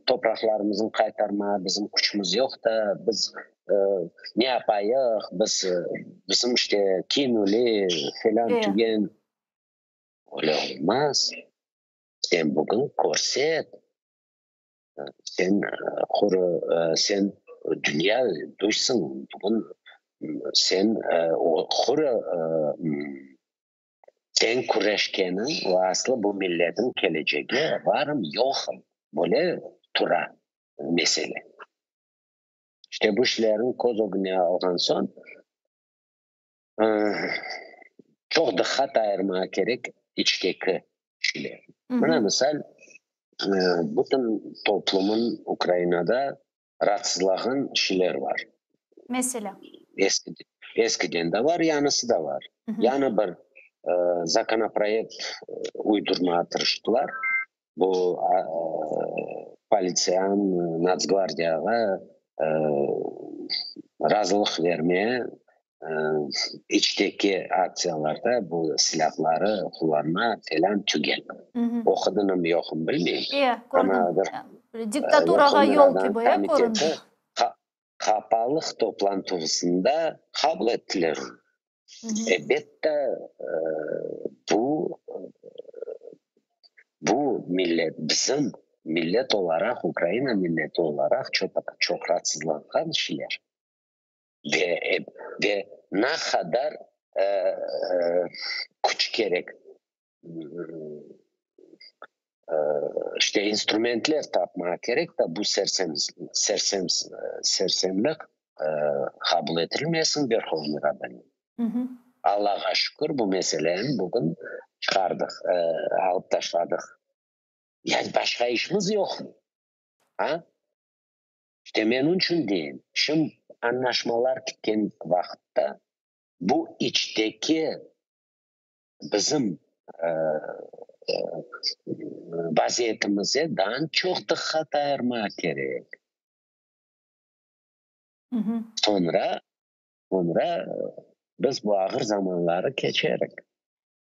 topraqlarımıznı qaytarmağa bizim küçümiz yoq da, biz ne yapayıq, biz bizim işte kinuli, felân tügen. Öyle olmaz. Sen bugün körset, sen quru, sen dünya duysıñ, bugün sen quru, sen küreşkeniñ ve aslı bu milletniñ kelecegi varım, yoqım, böyle tura mesele. İşte bu işlerni köz ögüne alğan soñ, Çoq diqqat ayırmağa kerek içteki şeyler. Mına, misal, bütün toplumın Ukrainada raatsızlağan şeyler bar. Meselâ? Eskiden de bar, yañısı da bar. Yañı bir zakonoproyekt uydurmağa tırıştılar. Bu politsiyan, Natsgvardiyağa razılıq verme, içteki aktsiyalarda bu silâhları qullanma felân tügel. Oqudınım, yoqım bilmeyim. E, kördim. Diktaturağa yol kibi, e, köründi. Qapalıq toplantuvısında qabul ettiler onı. Elbette, bu, bu millet, bizim millet olaraq, Ukraina milleti olaraq çoq raatsızlanğan şeyler. Ve, ve ne qadar küç kerek, işte instrumentler tapmağa kerek da bu sersem, sersem, sersemlik qabul etilmesin Verhovnıy Radanı. Allağa şükür, bu meseleni bugün çıqardıq, alıp taşladıq. Yani başqa işimiz yoqmı? A? İşte men onıñ içün deyim, şimdi añlaşmalar kitken vaqıtta bu içteki bizim vaziyetimize daa çoq diqqat ayırmaq kerek. Soñra, soñra biz bu ağır zamanları keçerik.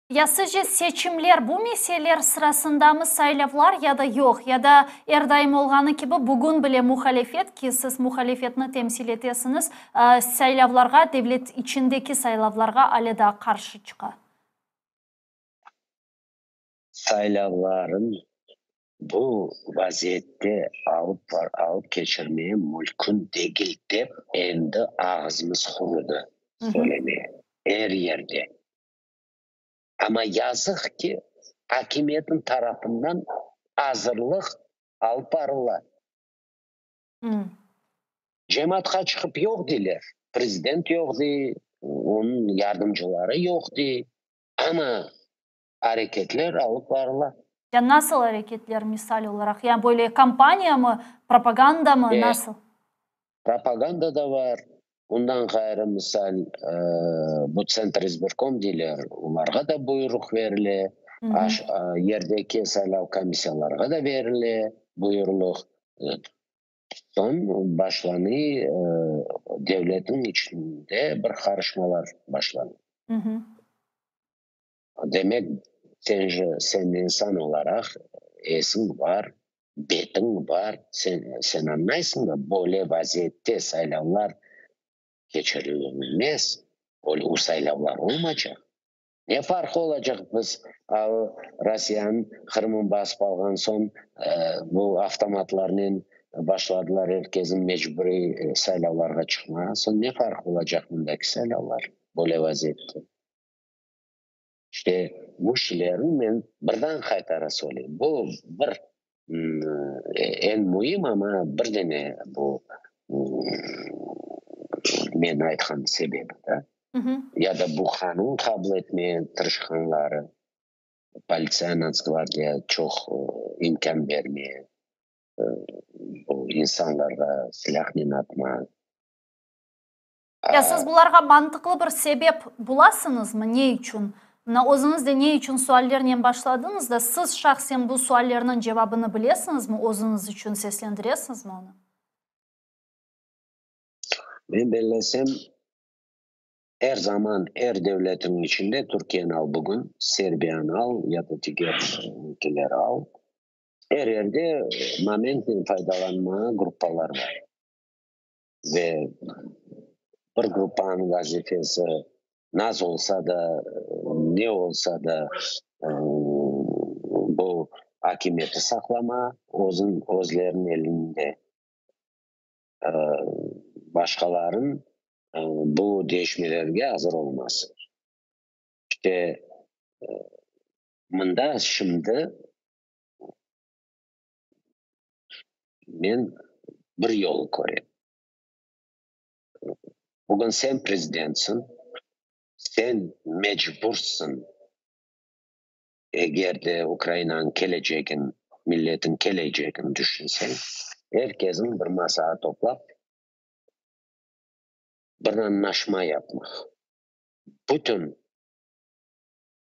Ya sizce seçimler bu meseleler sırasındamı, saylavlar ya da yoq? Ya da er daim olğanı kibi bugün bile muhalefet, ki siz muhalefetni temsil etesiñiz, saylavlarğa, devlet içindeki saylavlarğa ale daa qarşı çıqa? Saylavların bu vaziyette alıp alıp keçirmeye mülkün degil dep endi ağızımız qurudı söylemeye er yerde. Amma yazıq ki, akimiyetniñ tarafından azırlıq alıp barıla. Cemaatqa çıqıp yoq deyler, prezident yoq dey, onıñ yardımcıları yoq dey, amma areketler alıp barıla. Ya nasıl areketler, misal olaraq? Ya böyle kampaniyamı, propagandamı, nasıl? Propaganda da bar. Ondan ğayrı, misal, bu Tsentrизбирком deyler, olarğa da buyruq berile, yerdeki saylav komissiyalarğa da berile buyurluq. Soñ başlanıy, devletniñ içinde bir qarışmalar başlanıy. Demek, sen, sen insan olaraq esiñ bar. Betiñ bar, sen, sen añlaysıñ da, böyle vaziyette saylavlar keçirilmez, o saylavlar olmaycaq. Ne farqı olacaq biz Rossiyanıñ Qırımın basıp alğan soñ bu avtomatlarnen başladılar er kesin mecburiy saylavlarğa çıqmağa, soñ ne farqı olacaq mındaki saylavlar böyle vaziyette? İşte bu şeylerni men birden qaytara söyleyim. Bu bir eñ müim, amma bir dene bu men aytqan sebebi da. Ya da bu qanun qabul etmeye tırışqanları, politsiya, Natsgvardiya çoq imkân bermeye, bu insanlarğa silâhnen atma. Ya siz bularğa mantıqlı bir sebep bulasıñızmı, ne içün? Mına özüñiz de ne içün suallernen başladıñız da, siz şahsen bu suallerniñ cevabını bilesiñizmi, özüñiz içün seslendiresiñizmi onı? Men bellesem, er zaman er devletniñ içinde, Türkiyeni al bugün, Serbiyanı al ya da diger ülkeleri al, er yerde momentnen faydalanmağa gruppalar bar. Ve bir gruppanıñ vazifesi naz olsa da, ne olsa da, bu akimiyeti saqlama, özün, özleriniñ elinde. Başqalarınıñ bu deñişmelerge azır olması. İşte, mında şimdi Men bir yol körem. Bugün sen prezidentsiñ, sen mecbursıñ, eger de Ukrainanıñ kelecegin, milletin kelecegin düşünseñ, er kesin bir masağa toplap, bir añlaşma yapmaq. Bütün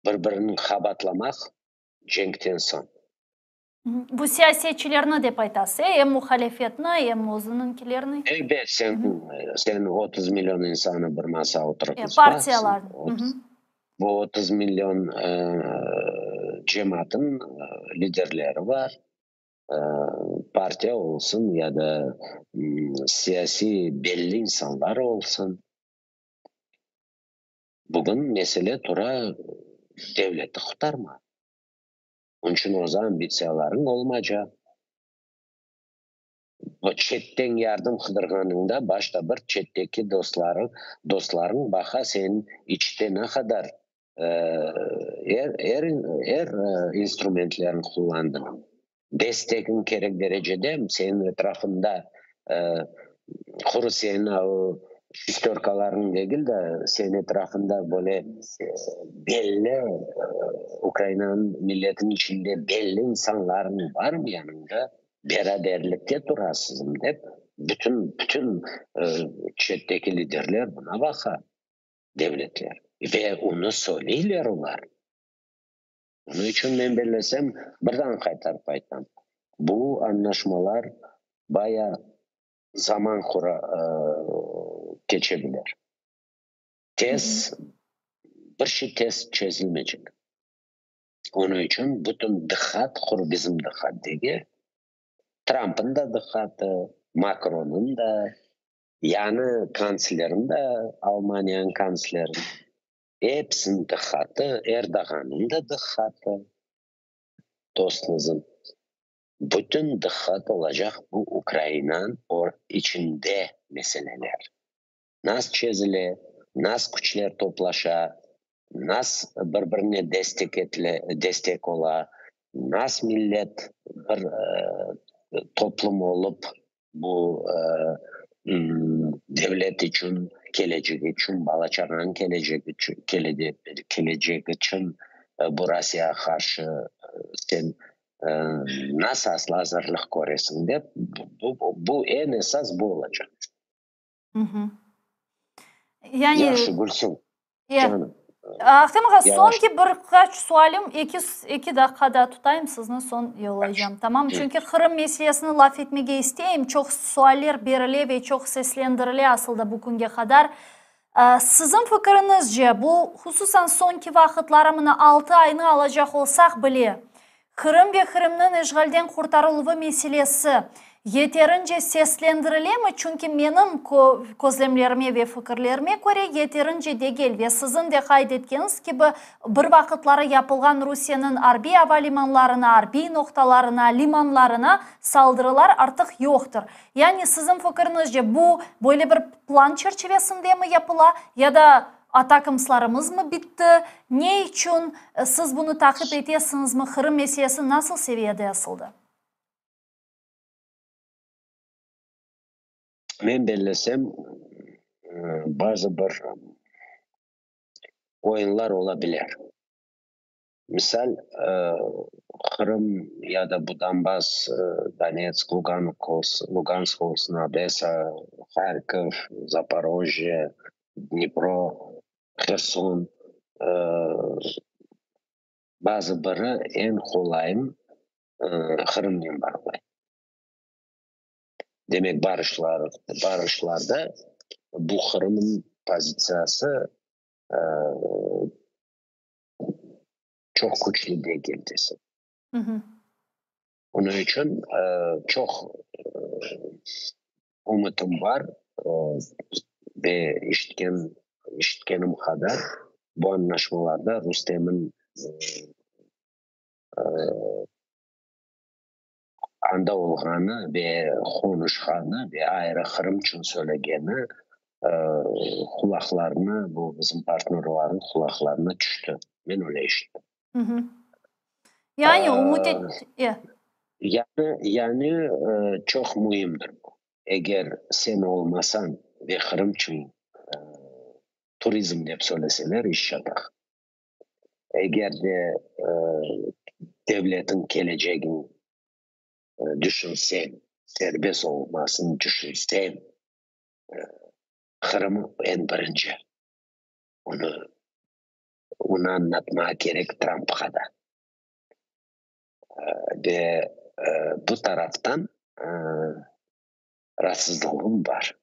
bir-birini qabaatlamaq cenkten soñ. Bu siyasetçilerni dep aytasız, e? Em muhalefetni, em özüniñkilerni? Elbet, sen, sen 30 million insanı bir masa oturtqızmazsıñ. Partiyalarnı. Bu 30 million cemaatın liderleri bar. Partiya olsun ya da siyasiy belli insanlar olsun. Bugün mesele tura devleti qurtarma. Onıñ içün öz ambitsiyalarıñ olmaycaq. Çetten yardım qıdırğanıñda, başta bir çetteki dostlarıñ, dostlarıñ baqa seniñ içte ne qadar er, er, er instrumentlerini qullandıñ. Destegiñ kerek derecede seniñ etrafında quru seniñ şestörkalarıñ degil de, seniñ etrafında böyle belli Ukrainanıñ milletiniñ içinde belli insanlarıñ barmı yanıñda, beraberlikte turasızmı dep, bütün, bütün çetteki liderler buna baqa, devletler. Ve onı söyleyler olar. Onıñ içün men bellesem, birden qaytarıp aytam, bu añlaşmalar baya zaman qura keçe bilir. Tez, bir şey tez çezilmeycek. Onıñ içün bütün diqqat, quru bizim diqqat degil, Trampnıñ da diqqatı, Macronnıñ da, yañı kantslerniñ da, Almaniyanıñ kantsleriniñ, Episiniñ diqqatı, Erdoğannıñ da diqqatı, dostumızın bütün diqqat olacaq bu Ukrainanıñ içinde meseleler. Nas çezile, nas küçler toplaşa, nas bir-birine destek etile, destek ola, nas millet bir toplum olıp Bu devlet içün, kelecek içün, bala-çağanıñ kelecek içün, kelecek içün bu Rossiyağa qarşı sen nasıl asıl azırlıq köresiñ dep, bu eñ esas bu olacaq. Yani, Yahşı, Gülsüm, canım. Ahtem ağa, soñki bir qaç sualim, eki, eki daqqa da tutayım sizni, soñ yollaycam, tamam? Çünki Qırım meselesini laf etmege isteyim, çoq sualler berile ve çoq seslendirile asıl da bu künge qadar. Siziñ fikiriñizce, bu, hususan soñki vaqıtları, mına altı aynı alacaq olsaq bile, Qırım ve Qırımnıñ işğalden qurtarıluvı meselesi yeterince seslendirilemi, çünki menim közlemlerime ve fikirlerime köre, yeterince degil ve siziñ de qayd etkeniñiz kibi, bir vaqıtları yapılğan Rusiyeniñ arbiy ava limanlarına, arbiy noqtalarına, limanlarına saldırılar artıq yoqtır. Yani siziñ fikiriñizce, bu böyle bir plan çerçivesindemi yapıla ya da Atakomslarımızmı bitti? Ne içün siz bunı taqip etesiñizmi? Qırım meselesi nasıl seviyede asıldı? Men bellesem, bazı bir oyunlar ola biler. Misal, Qırım ya da bu Donbass, Donetsk, Lugansk olsun, Odesa, Harkov, Zaporojye, Dnipro, Herson, bazı biri eñ qolayın Qırımnen bağlay. Demek, barışlar, barışlarda bu Qırımnıñ pozitsiyası çoq küçlü degil desem. Onıñ içün çoq ümütim bar ve işitken, işitkenim qadar bu añlaşmalarda Rustemniñ anda olğanı ve qonuşqanı ve ayrı Qırım içün söylegeni qulaqlarına, bu bizim partnörlarnıñ qulaqlarına tüşti. Men öyle eşittim. Yani ümüt et. Yani, yani çoq müimdir bu. Eger sen olmasañ ve Qırım içün turizm dep söyleseler, iş çataq. Eger de devletiñ kelecegin düşünseñ, serbest olmasını düşünseñ, Qırım eñ birinci. Onı, onı añlatmağa kerek Trampqa da. Ve bu taraftan raatsızlığım bar.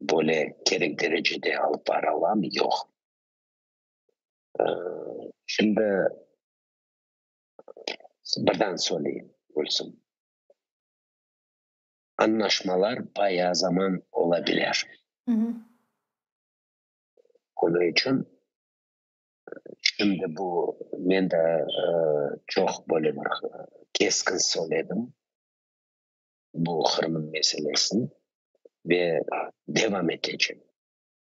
Böyle kerek derecede alıp baralamı, yoq. Şimdi birden söyleyim, Gülsüm. Añlaşmalar bayağı zaman ola bilir. Onıñ içün şimdi bu men de çoq böyle bir keskin söyledim bu Qırımnıñ meselesini ve devam etecem.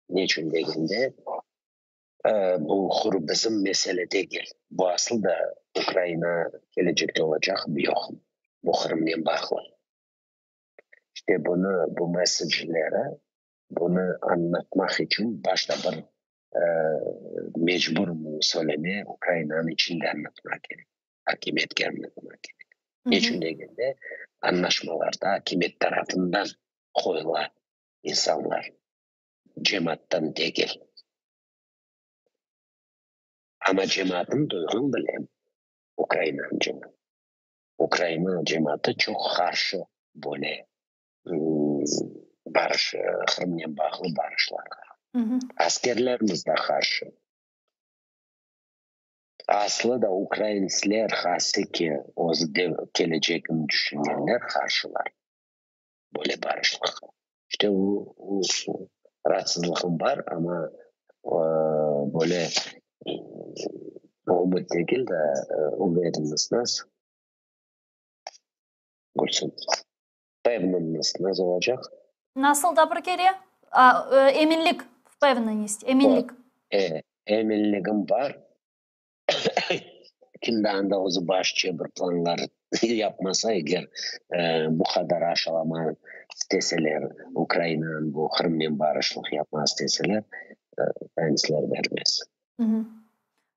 Ne içün degende, bu quru bizim mesele degil. Bu asıl da Ukraina kelecekte olacaqmı, yoqmı, bu Qırımnen bağlı. İşte bunı, bu mesecleri, bunı añlatmaq içün başta bir mecbur söyleme Ukrainanıñ içinde añlatmaq kerek, akimiyetke añlatmaq kerek. Ne içün degende, añlaşmalarda akimiyet tarafından qoyula insanlar. Cemaattan degil. Amma cemaatnıñ duyğun bilem, Ukrainanıñ cemaatı. Ukraina cemaatı çoq qarşı böyle barış, Qırımnen bağlı barışlarğa. Askerlerimiz de qarşı. Aslı da ukrainsler hası ki, özü kelecegini düşüngenler qarşılar. Böyle barışlıqqa. İşte o, o raatsızlığım bar, amma böyle ümüt degil de, uverennost nasıl? Gülsüm, vpevnennost nasıl olacaq? Nasıl da bir kere? Eminlik, vpevnenist, eminlik. Eminligim bar. Kim de anda özü başça bir planlar yapmasa, eger bu qadar aşalama isteseler, Ukrainanıñ bu Qırımnen barışlıq yapmaq isteseler, ukraintsler bermez.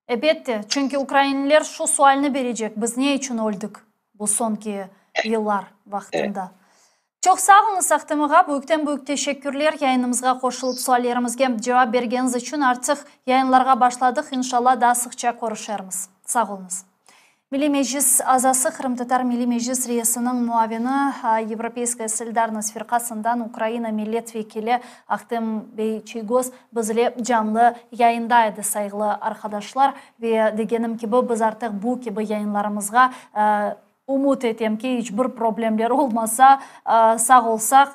Elbette, çünki ukrainliler şu sualni berecek, biz ne içün öldik bu soñki yıllar vaqtında. Çoq sağ oluñız, Ahtem ağa, büyükten-büyük teşekkürler yayınımızğa qoşulıp suallerimizge cevap bergeniñiz içün. Artıq yayınlarğa başladıq, inşallah daa sıqça körüşermiz. Sağ oluñız. Milliy Meclis azası, Qırımtatar Milliy Meclis reisiniñ muavini, Yevropeyskaya solidarnost firqasından Ukraina millet vekili Ahtem bey Çiygoz bizle canlı yayında edi, sayğılı arqadaşlar. Ve degenim kibi, biz artıq bu kibi yayınlarımızğa, ümüt etem ki, iç bir problemler olmasa, sağ olsaq,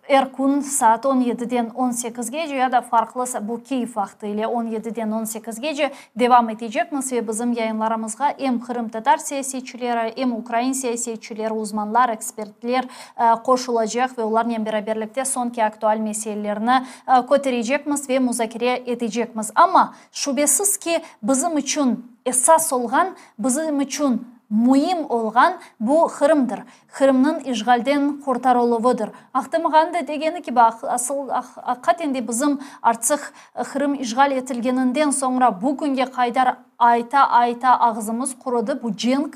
Er kün saat on yediden on sekizgece ya da farqlı, bu Kyiv vaqtı ile on yediden on sekizgece devam etecekmiz ve bizim yayınlarımızğa em qırımtatar siyasetçileri, em ukrain siyasetçileri, uzmanlar, ekspertler qoşulacaq ve olarnen beraberlikte soñki aktual meselelerni köterecekmiz ve muzakere etecekmiz. Amma, şübesiz ki, bizim içün esas olğan, bizim içün müim olğan bu Qırımdır. Qırımnıñ işğalden qurtarıluvıdır. Ahtem ağanıñ da degeni kibi, asıl, aqiqaten de bizim artıq Qırım işğal etilgeninden soñra bu künge qaydar ayta-ayta ağzımız qurudı, bu cenk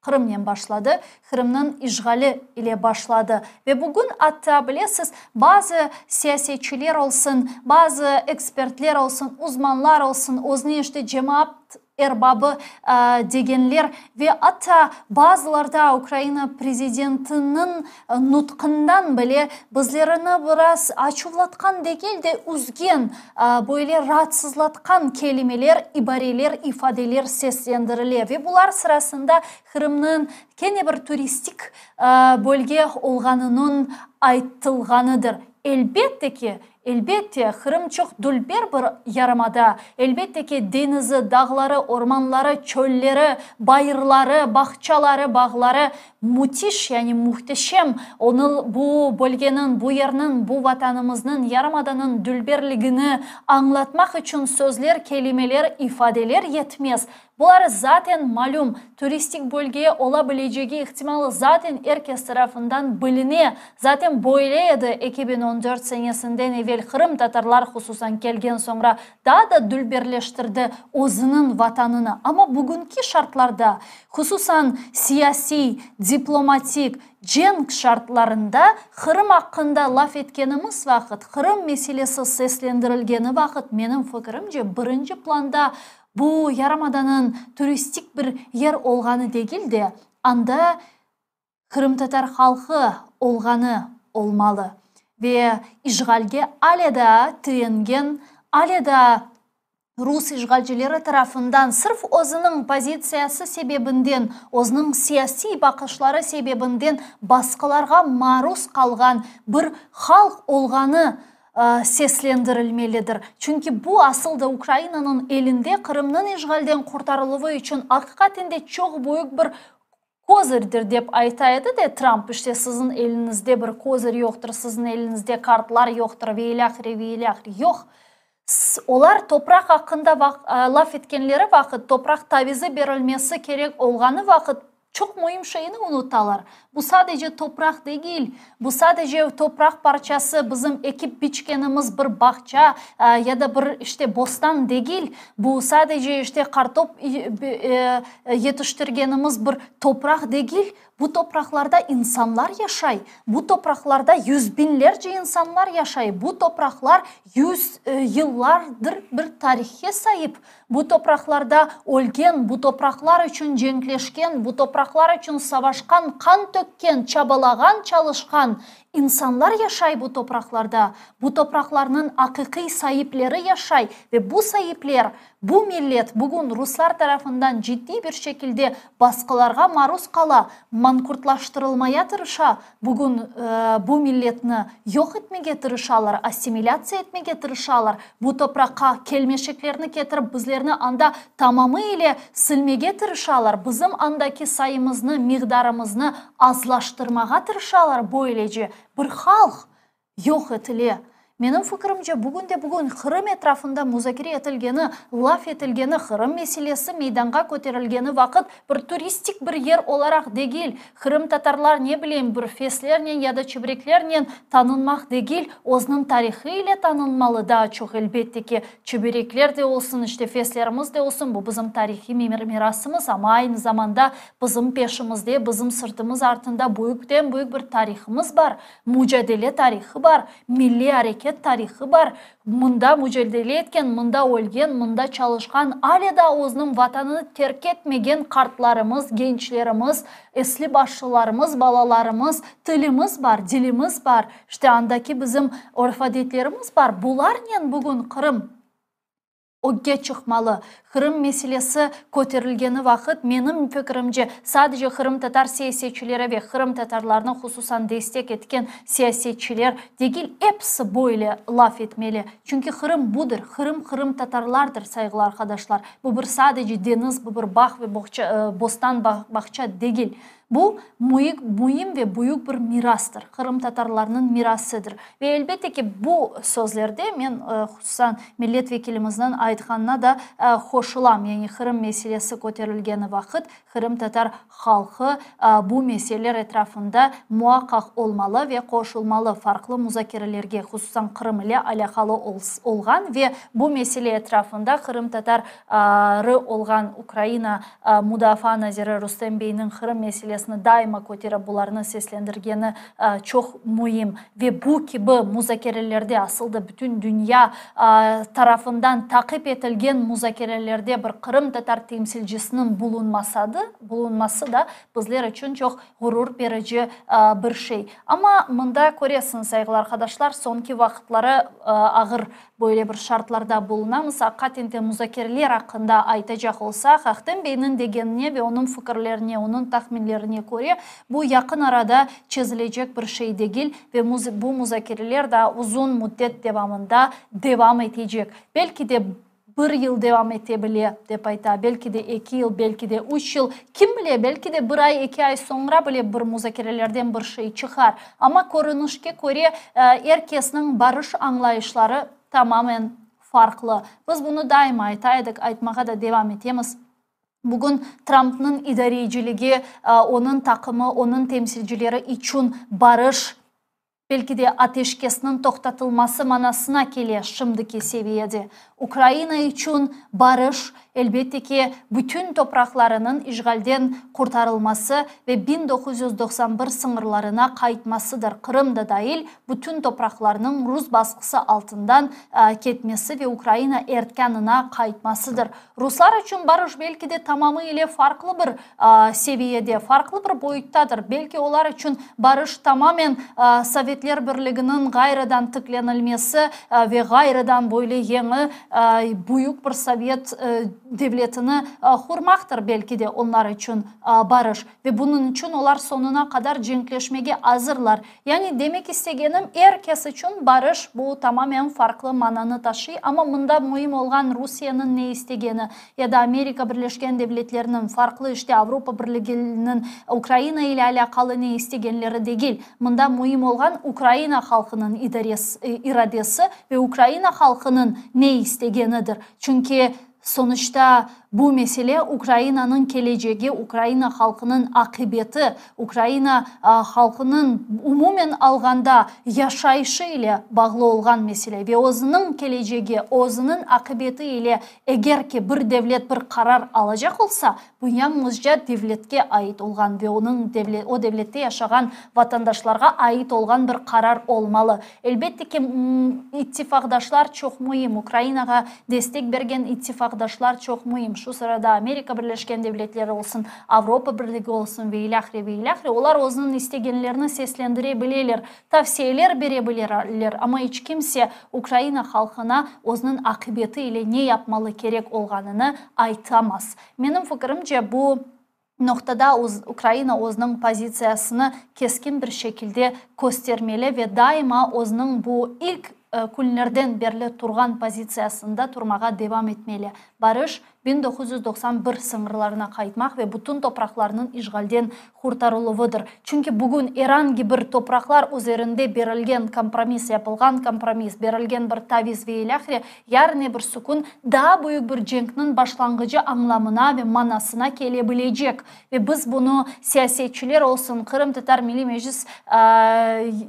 Qırımnen başladı, Qırımnıñ işğali ile başladı. Ve bugün atta, bilesiz, bazı siyasetçiler olsun, bazı ekspertler olsun, uzmanlar olsun, özüne işte cemaat erbabı degenler ve atta bazılarda Ukraina prezidentiniñ nutqından bile bizlerini biraz açuvlatqan degil de, üzgen, böyle raatsızlatqan kelimeler, ibareler, ifadeler seslendirile ve bular sırasında Qırımnıñ kene bir turistik bölge olğanınıñ aytılğanıdır. Elbette ki, Elbette, Qırım çoq dülber bir yarımada. Elbette ki, deñizi, dağları, ormanları, çölleri, bayırları, bağçaları, bağları mütiş, yani mühteşem. Onı, bu bölgeniñ, bu yerniñ, bu Vatanımıznıñ, yarımadanıñ dülberligini añlatmaq içün sözler, kelimeler, ifadeler yetmez. Bular zaten malüm, turistik bölge ola bilecegi ihtimalı zaten er kes tarafından biline. Zaten böyle edi, 2014 senesinden evel qırımtatarlar, hususan kelgen soñra, daa da dülberleştirdi özüniñ vatanını. Amma bugünki şartlarda, hususan siyasiy, diplomatik, cenk şartlarında Qırım aqqında laf etkenimiz vaqıt, Qırım meselesi seslendirilgeni vaqıt, menim fikirimce, birinci planda Bu yarımadanıñ turistik bir yer olğanı degil de, anda qırımtatar halqı olğanı olmalı. Ve işğalge ale daa tirengen, ale daa rus işğalcileri tarafından sırf özüniñ pozitsiyası sebebinden, özüniñ siyasiy baqışları sebebinden basqılarğa maruz qalğan bir halq olğanı seslendirilmelidir. Çünki bu asıl da Ukrainanıñ elinde Qırımnıñ işğalden qurtarıluvı içün aqiqaten de çoq büyük bir kozırdir, dep ayta edi de Tramp, işte siziñ eliñizde bir kozır yoqtır, siziñ eliñizde kartlar yoqtır ve ilâhre, ve ilâhre. Yoq. Olar topraq aqqında laf etkenleri vaqıt, topraq tavizi berilmesi kerek olğanı vaqıt, Çoq müim şeyni unutalar, bu sadece topraq degil, bu sadece topraq parçası, bizim ekip biçkenimiz bir bağça ya da bir, işte, bostan degil, bu sadece, işte, qartop yetiştirgenimiz bir topraq degil, bu topraqlarda insanlar yaşay, bu topraqlarda yüz biñlerce insanlar yaşay, bu topraqlar yüz yıllardır bir tarihke saip, Bu topraqlarda ölgen, bu topraqlar içün cenkleşken, bu topraqlar içün savaşqan, qan tökken, çabalağan, çalışqan insanlar yaşay bu topraqlarda. Bu topraqlarnıñ aqiqiy saipleri yaşay ve bu saipler, bu millet bugün ruslar tarafından ciddiy bir şekilde basqılarğa maruz qala, mankurtlaştırılmaya tırışa, Bugün bu milletni yoq etmege tırışalar, assimilâtsiya etmege tırışalar, bu topraqqa kelmeşeklerni ketirip bizlerni anda tamamı ile silmege tırışalar, bizim andaki sayımıznı, miqdarımıznı azlaştırmağa tırışalar, böylece bir halq yoq etile. Menim fikirimce, bugünde-bugün Qırım etrafında muzakere etilgeni, laf etilgeni, Qırım meselesi meydanğa köterilgeni vaqıt bir turistik bir yer olaraq degil, qırımtatarlar, ne bileyim, bir feslernen ya da çibereklernen tanınmaq degil, özüniñ tarihı ile tanınmalı daa çoq, elbette ki, çiberekler de olsun, işte, feslerimiz de olsun, bu bizim tarihiy mirasımız, amma aynı zamanda bizim peşimizde, bizim sırtımız artında büyükten-büyük bir tarihımız bar, Mucadele tarihı bar, milliy areket. memleket tarihı bar, mında mücadele etken, mında ölgen, mında çalışqan, ale daa özüniñ Vatanını terk etmegen qartlarımız, gençlerimiz, esli-başlılarımız, balalarımız, tilimiz bar, dilimiz bar, işte andaki bizim örf-adetlerimiz bar, bularnen bugün Qırım ögge çıqmalı. Qırım meselesi köterilgeni vaqıt, menim fikirimce, sadece qırımtatar siyasetçileri ve qırımtatarlarnı hususan destek etken siyasetçiler degil, episi böyle laf etmeli. Çünki Qırım budır, Qırım qırımtatarlardır, sayğılı arqadaşlar. Bu bir sadece deñiz, bu bir bağ ve bostan, bağça degil. Bu, müik, müim ve büyük bir mirastır, qırımtatarlarnıñ mirasıdır. Ve elbette ki, bu sözlerde men, hususan, millet vekilimizniñ aytqanına da qoşulam, yani Qırım meselesi köterilgeni vaqıt qırımtatar halqı bu meseleler etrafında muaqqaq olmalı ve qoşulmalı farqlı muzakerelerge, hususan Qırım ile alâqalı olğan ve bu mesele etrafında qırımtatar rı olğan Ukraina Mudafaa naziri Rustem beyniñ Qırım meselesini daima köterip bularnı seslendirgeni çoq müim ve bu kibi muzakerelerde asıl da bütün dünya tarafından taqip etilgen muzakerelerde bir qırımtatar temsilcisiniñ bulunması da bizler içün çoq ğurur berici bir şey. Amma mında köresiñiz, sayğılı arqadaşlar, soñki vaqıtları ağır Böyle bir şartlarda bulunamız. Aqiqaten de muzakereler aqqında aytacaq olsaq, Ahtem beyniñ degenine ve onıñ fikirlerine, onıñ tahminlerine köre, bu yaqın arada çezilecek bir şey degil ve bu muzakereler daa uzun müddet devamında devam etecek. Belki de bir yıl devam ete bile, dep ayta, belki de eki yıl, belki de üç yıl, kim bile, belki de bir ay, eki ay soñra bile bir muzakerelerden bir şey çıqar. Amma körünişke köre, er kesniñ barış añlayışları tamamen farqlı. Biz bunı daima ayta edik, aytmağa da devam etemiz. Bugün Trampnıñ idareciligi, onıñ taqımı, onıñ temsilcileri içün barış, belki de ateşkesniñ toqtatılması manasına kele şimdiki seviyede. Ukraina içün barış, elbette ki, bütün topraqlarınıñ işğalden qurtarılması ve 1991 sıñırlarına qaytmasıdır, Qırım da dail, bütün topraqlarnıñ rus basqısı altından ketmesi ve Ukraina erkânına qaytmasıdır. Ruslar içün barış belki de tamamı ile farqlı bir seviyede, farqlı bir boyuttadır. Belki olar içün barış tamamen Sovetler Birliginiñ ğayrıdan tiklenilmesi ve ğayrıdan böyle yeñi büyük bir sovet devletini qurmaqtır, belki de onlar içün barış. Ve bunıñ içün olar soñuna qadar cenkleşmege azırlar. Yani demek istegenim, er kes içün barış, bu tamamen farqlı mananı taşıy, amma mında müim olğan Rusiyeniñ ne istegeni, ya da Amerika Birleşken Devletleriniñ, farqlı işte Avropa Birliginiñ Ukraina ile alâqalı ne istegenleri degil. Mında müim olğan Ukraina halqınıñ iradesi ve Ukraina halqınıñ ne istegenidir. Çünki Sonuçta, bu mesele Ukrainanıñ kelecegi, Ukraina halqınıñ aqibeti, Ukraina halqınıñ, umumen alğanda, yaşayışı ile bağlı olğan mesele ve özüniñ kelecegi, özüniñ aqibeti ile eger ki bir devlet bir qarar alacaq olsa, bu yañlızca devletke ait olğan ve onıñ o devlette yaşağan vatandaşlarğa ait olğan bir qarar olmalı. Elbette ki, ittifaqdaşlar çoq müim, Ukrainağa destek bergen ittifaqdaşlar çoq müim, şu sırada Amerika Birleşken Devletleri olsun, Avropa Birligi olsun ve ilâhre, ve ilâhre, olar özüniñ istegenlerini seslendire bileler, tavsiyeler bere bileler, amma iç kimse Ukraina halqına özüniñ aqibeti ile ne yapmalı kerek olğanını aytamaz. Menim fikirimce, bu noqtada Ukraina özüniñ pozitsiyasını keskin bir şekilde köstermeli ve daima özüniñ bu ilk künlerden berli turğan pozitsiyasında turmağa devam etmeli, barış, 1991 sıñırlarına qaytmaq ve bütün topraqlarnıñ işğalden qurtarıluvıdır. Çünki bugün er angi bir topraqlar üzerinde berilgen kompromiss, yapılğan kompromiss, berilgen bir taviz ve ilâhre, yarın ebirsi kün daa büyük bir cenkniñ başlanğıcı añlamına ve manasına kele bilecek. Ve biz bunı siyasetçiler olsun, Qırımtatar Milliy Meclis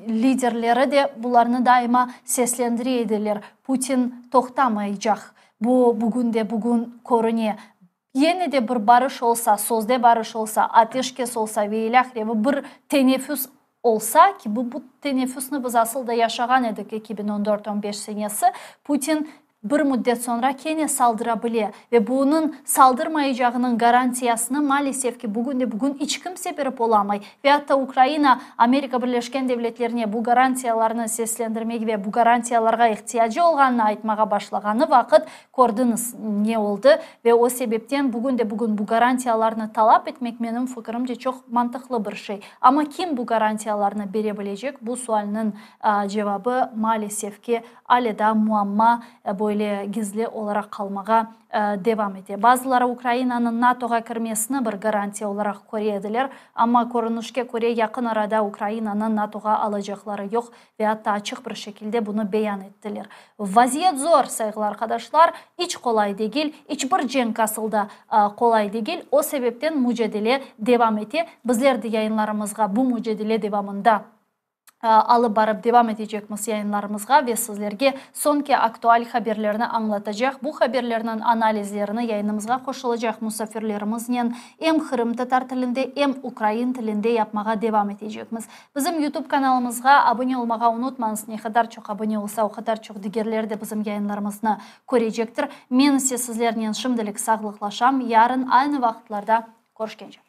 liderleri de bularnı daima seslendire ediler, Putin toqtamaycaq. Bu bugün de bugün körüne. Yene de bir barış olsa, sözde barış olsa, ateşkes olsa ve ilâhre, bir teneffüs. olsa ki, bu teneffüsni biz asıl da yaşağan edik 2014-15 senesi, Putin bir müddet soñra kene saldıra bile ve bunıñ saldırmaycağınıñ garantiyasını, maalesef ki, bugünde-bugün iç kimse berip olamay. Ve atta Ukraina Amerika Birleşken Devletlerine bu garantiyalarnı seslendirmege ve bu garantiyalarğa ihtiyacı olğanını aytmağa başlağanı vaqıt kördiñiz ne oldı ve o sebepten bugünde-bugün bu garantiyalarnı talap etmek, menim fikirimce, çoq mantıqlı bir şey. Amma kim bu garantiyalarnı bere bilecek, bu sualniñ cevabı, maalesef ki, ale daa muamma, böyle gizli olaraq qalmağa devam ete. Bazıları Ukrainanıñ NATOğa kirmesini bir garantiya olaraq köre ediler, amma körünişke köre yaqın arada Ukrainanı NATOğa alacaqları yoq ve atta açıq bir şekilde bunı beyan ettiler. Vaziyet zor, sayğılı arqadaşlar, iç qolay degil, iç bir cenk asıl da qolay degil, o sebepten mucadele devam ete. Bizler de yayınlarımızğa bu mucadele devamında alıp barıp devam etecekmiz yayınlarımızğa ve sizlerge soñki aktual haberlerni añlatacaq, bu haberlerniñ analizlerini yayınımızğa qoşulacaq musafirlerimiznen em qırımtatar tilinde, em ukrain tilinde yapmağa devam etecekmiz. Bizim YouTube kanalımızğa abone olmağa unutmañız, ne qadar çoq abone olsa, o qadar çoq digerleri de bizim yayınlarımıznı körecektir. Men ise sizlernen şimdilik sağlıqlaşam, yarın aynı vaqıtlarda körüşkence.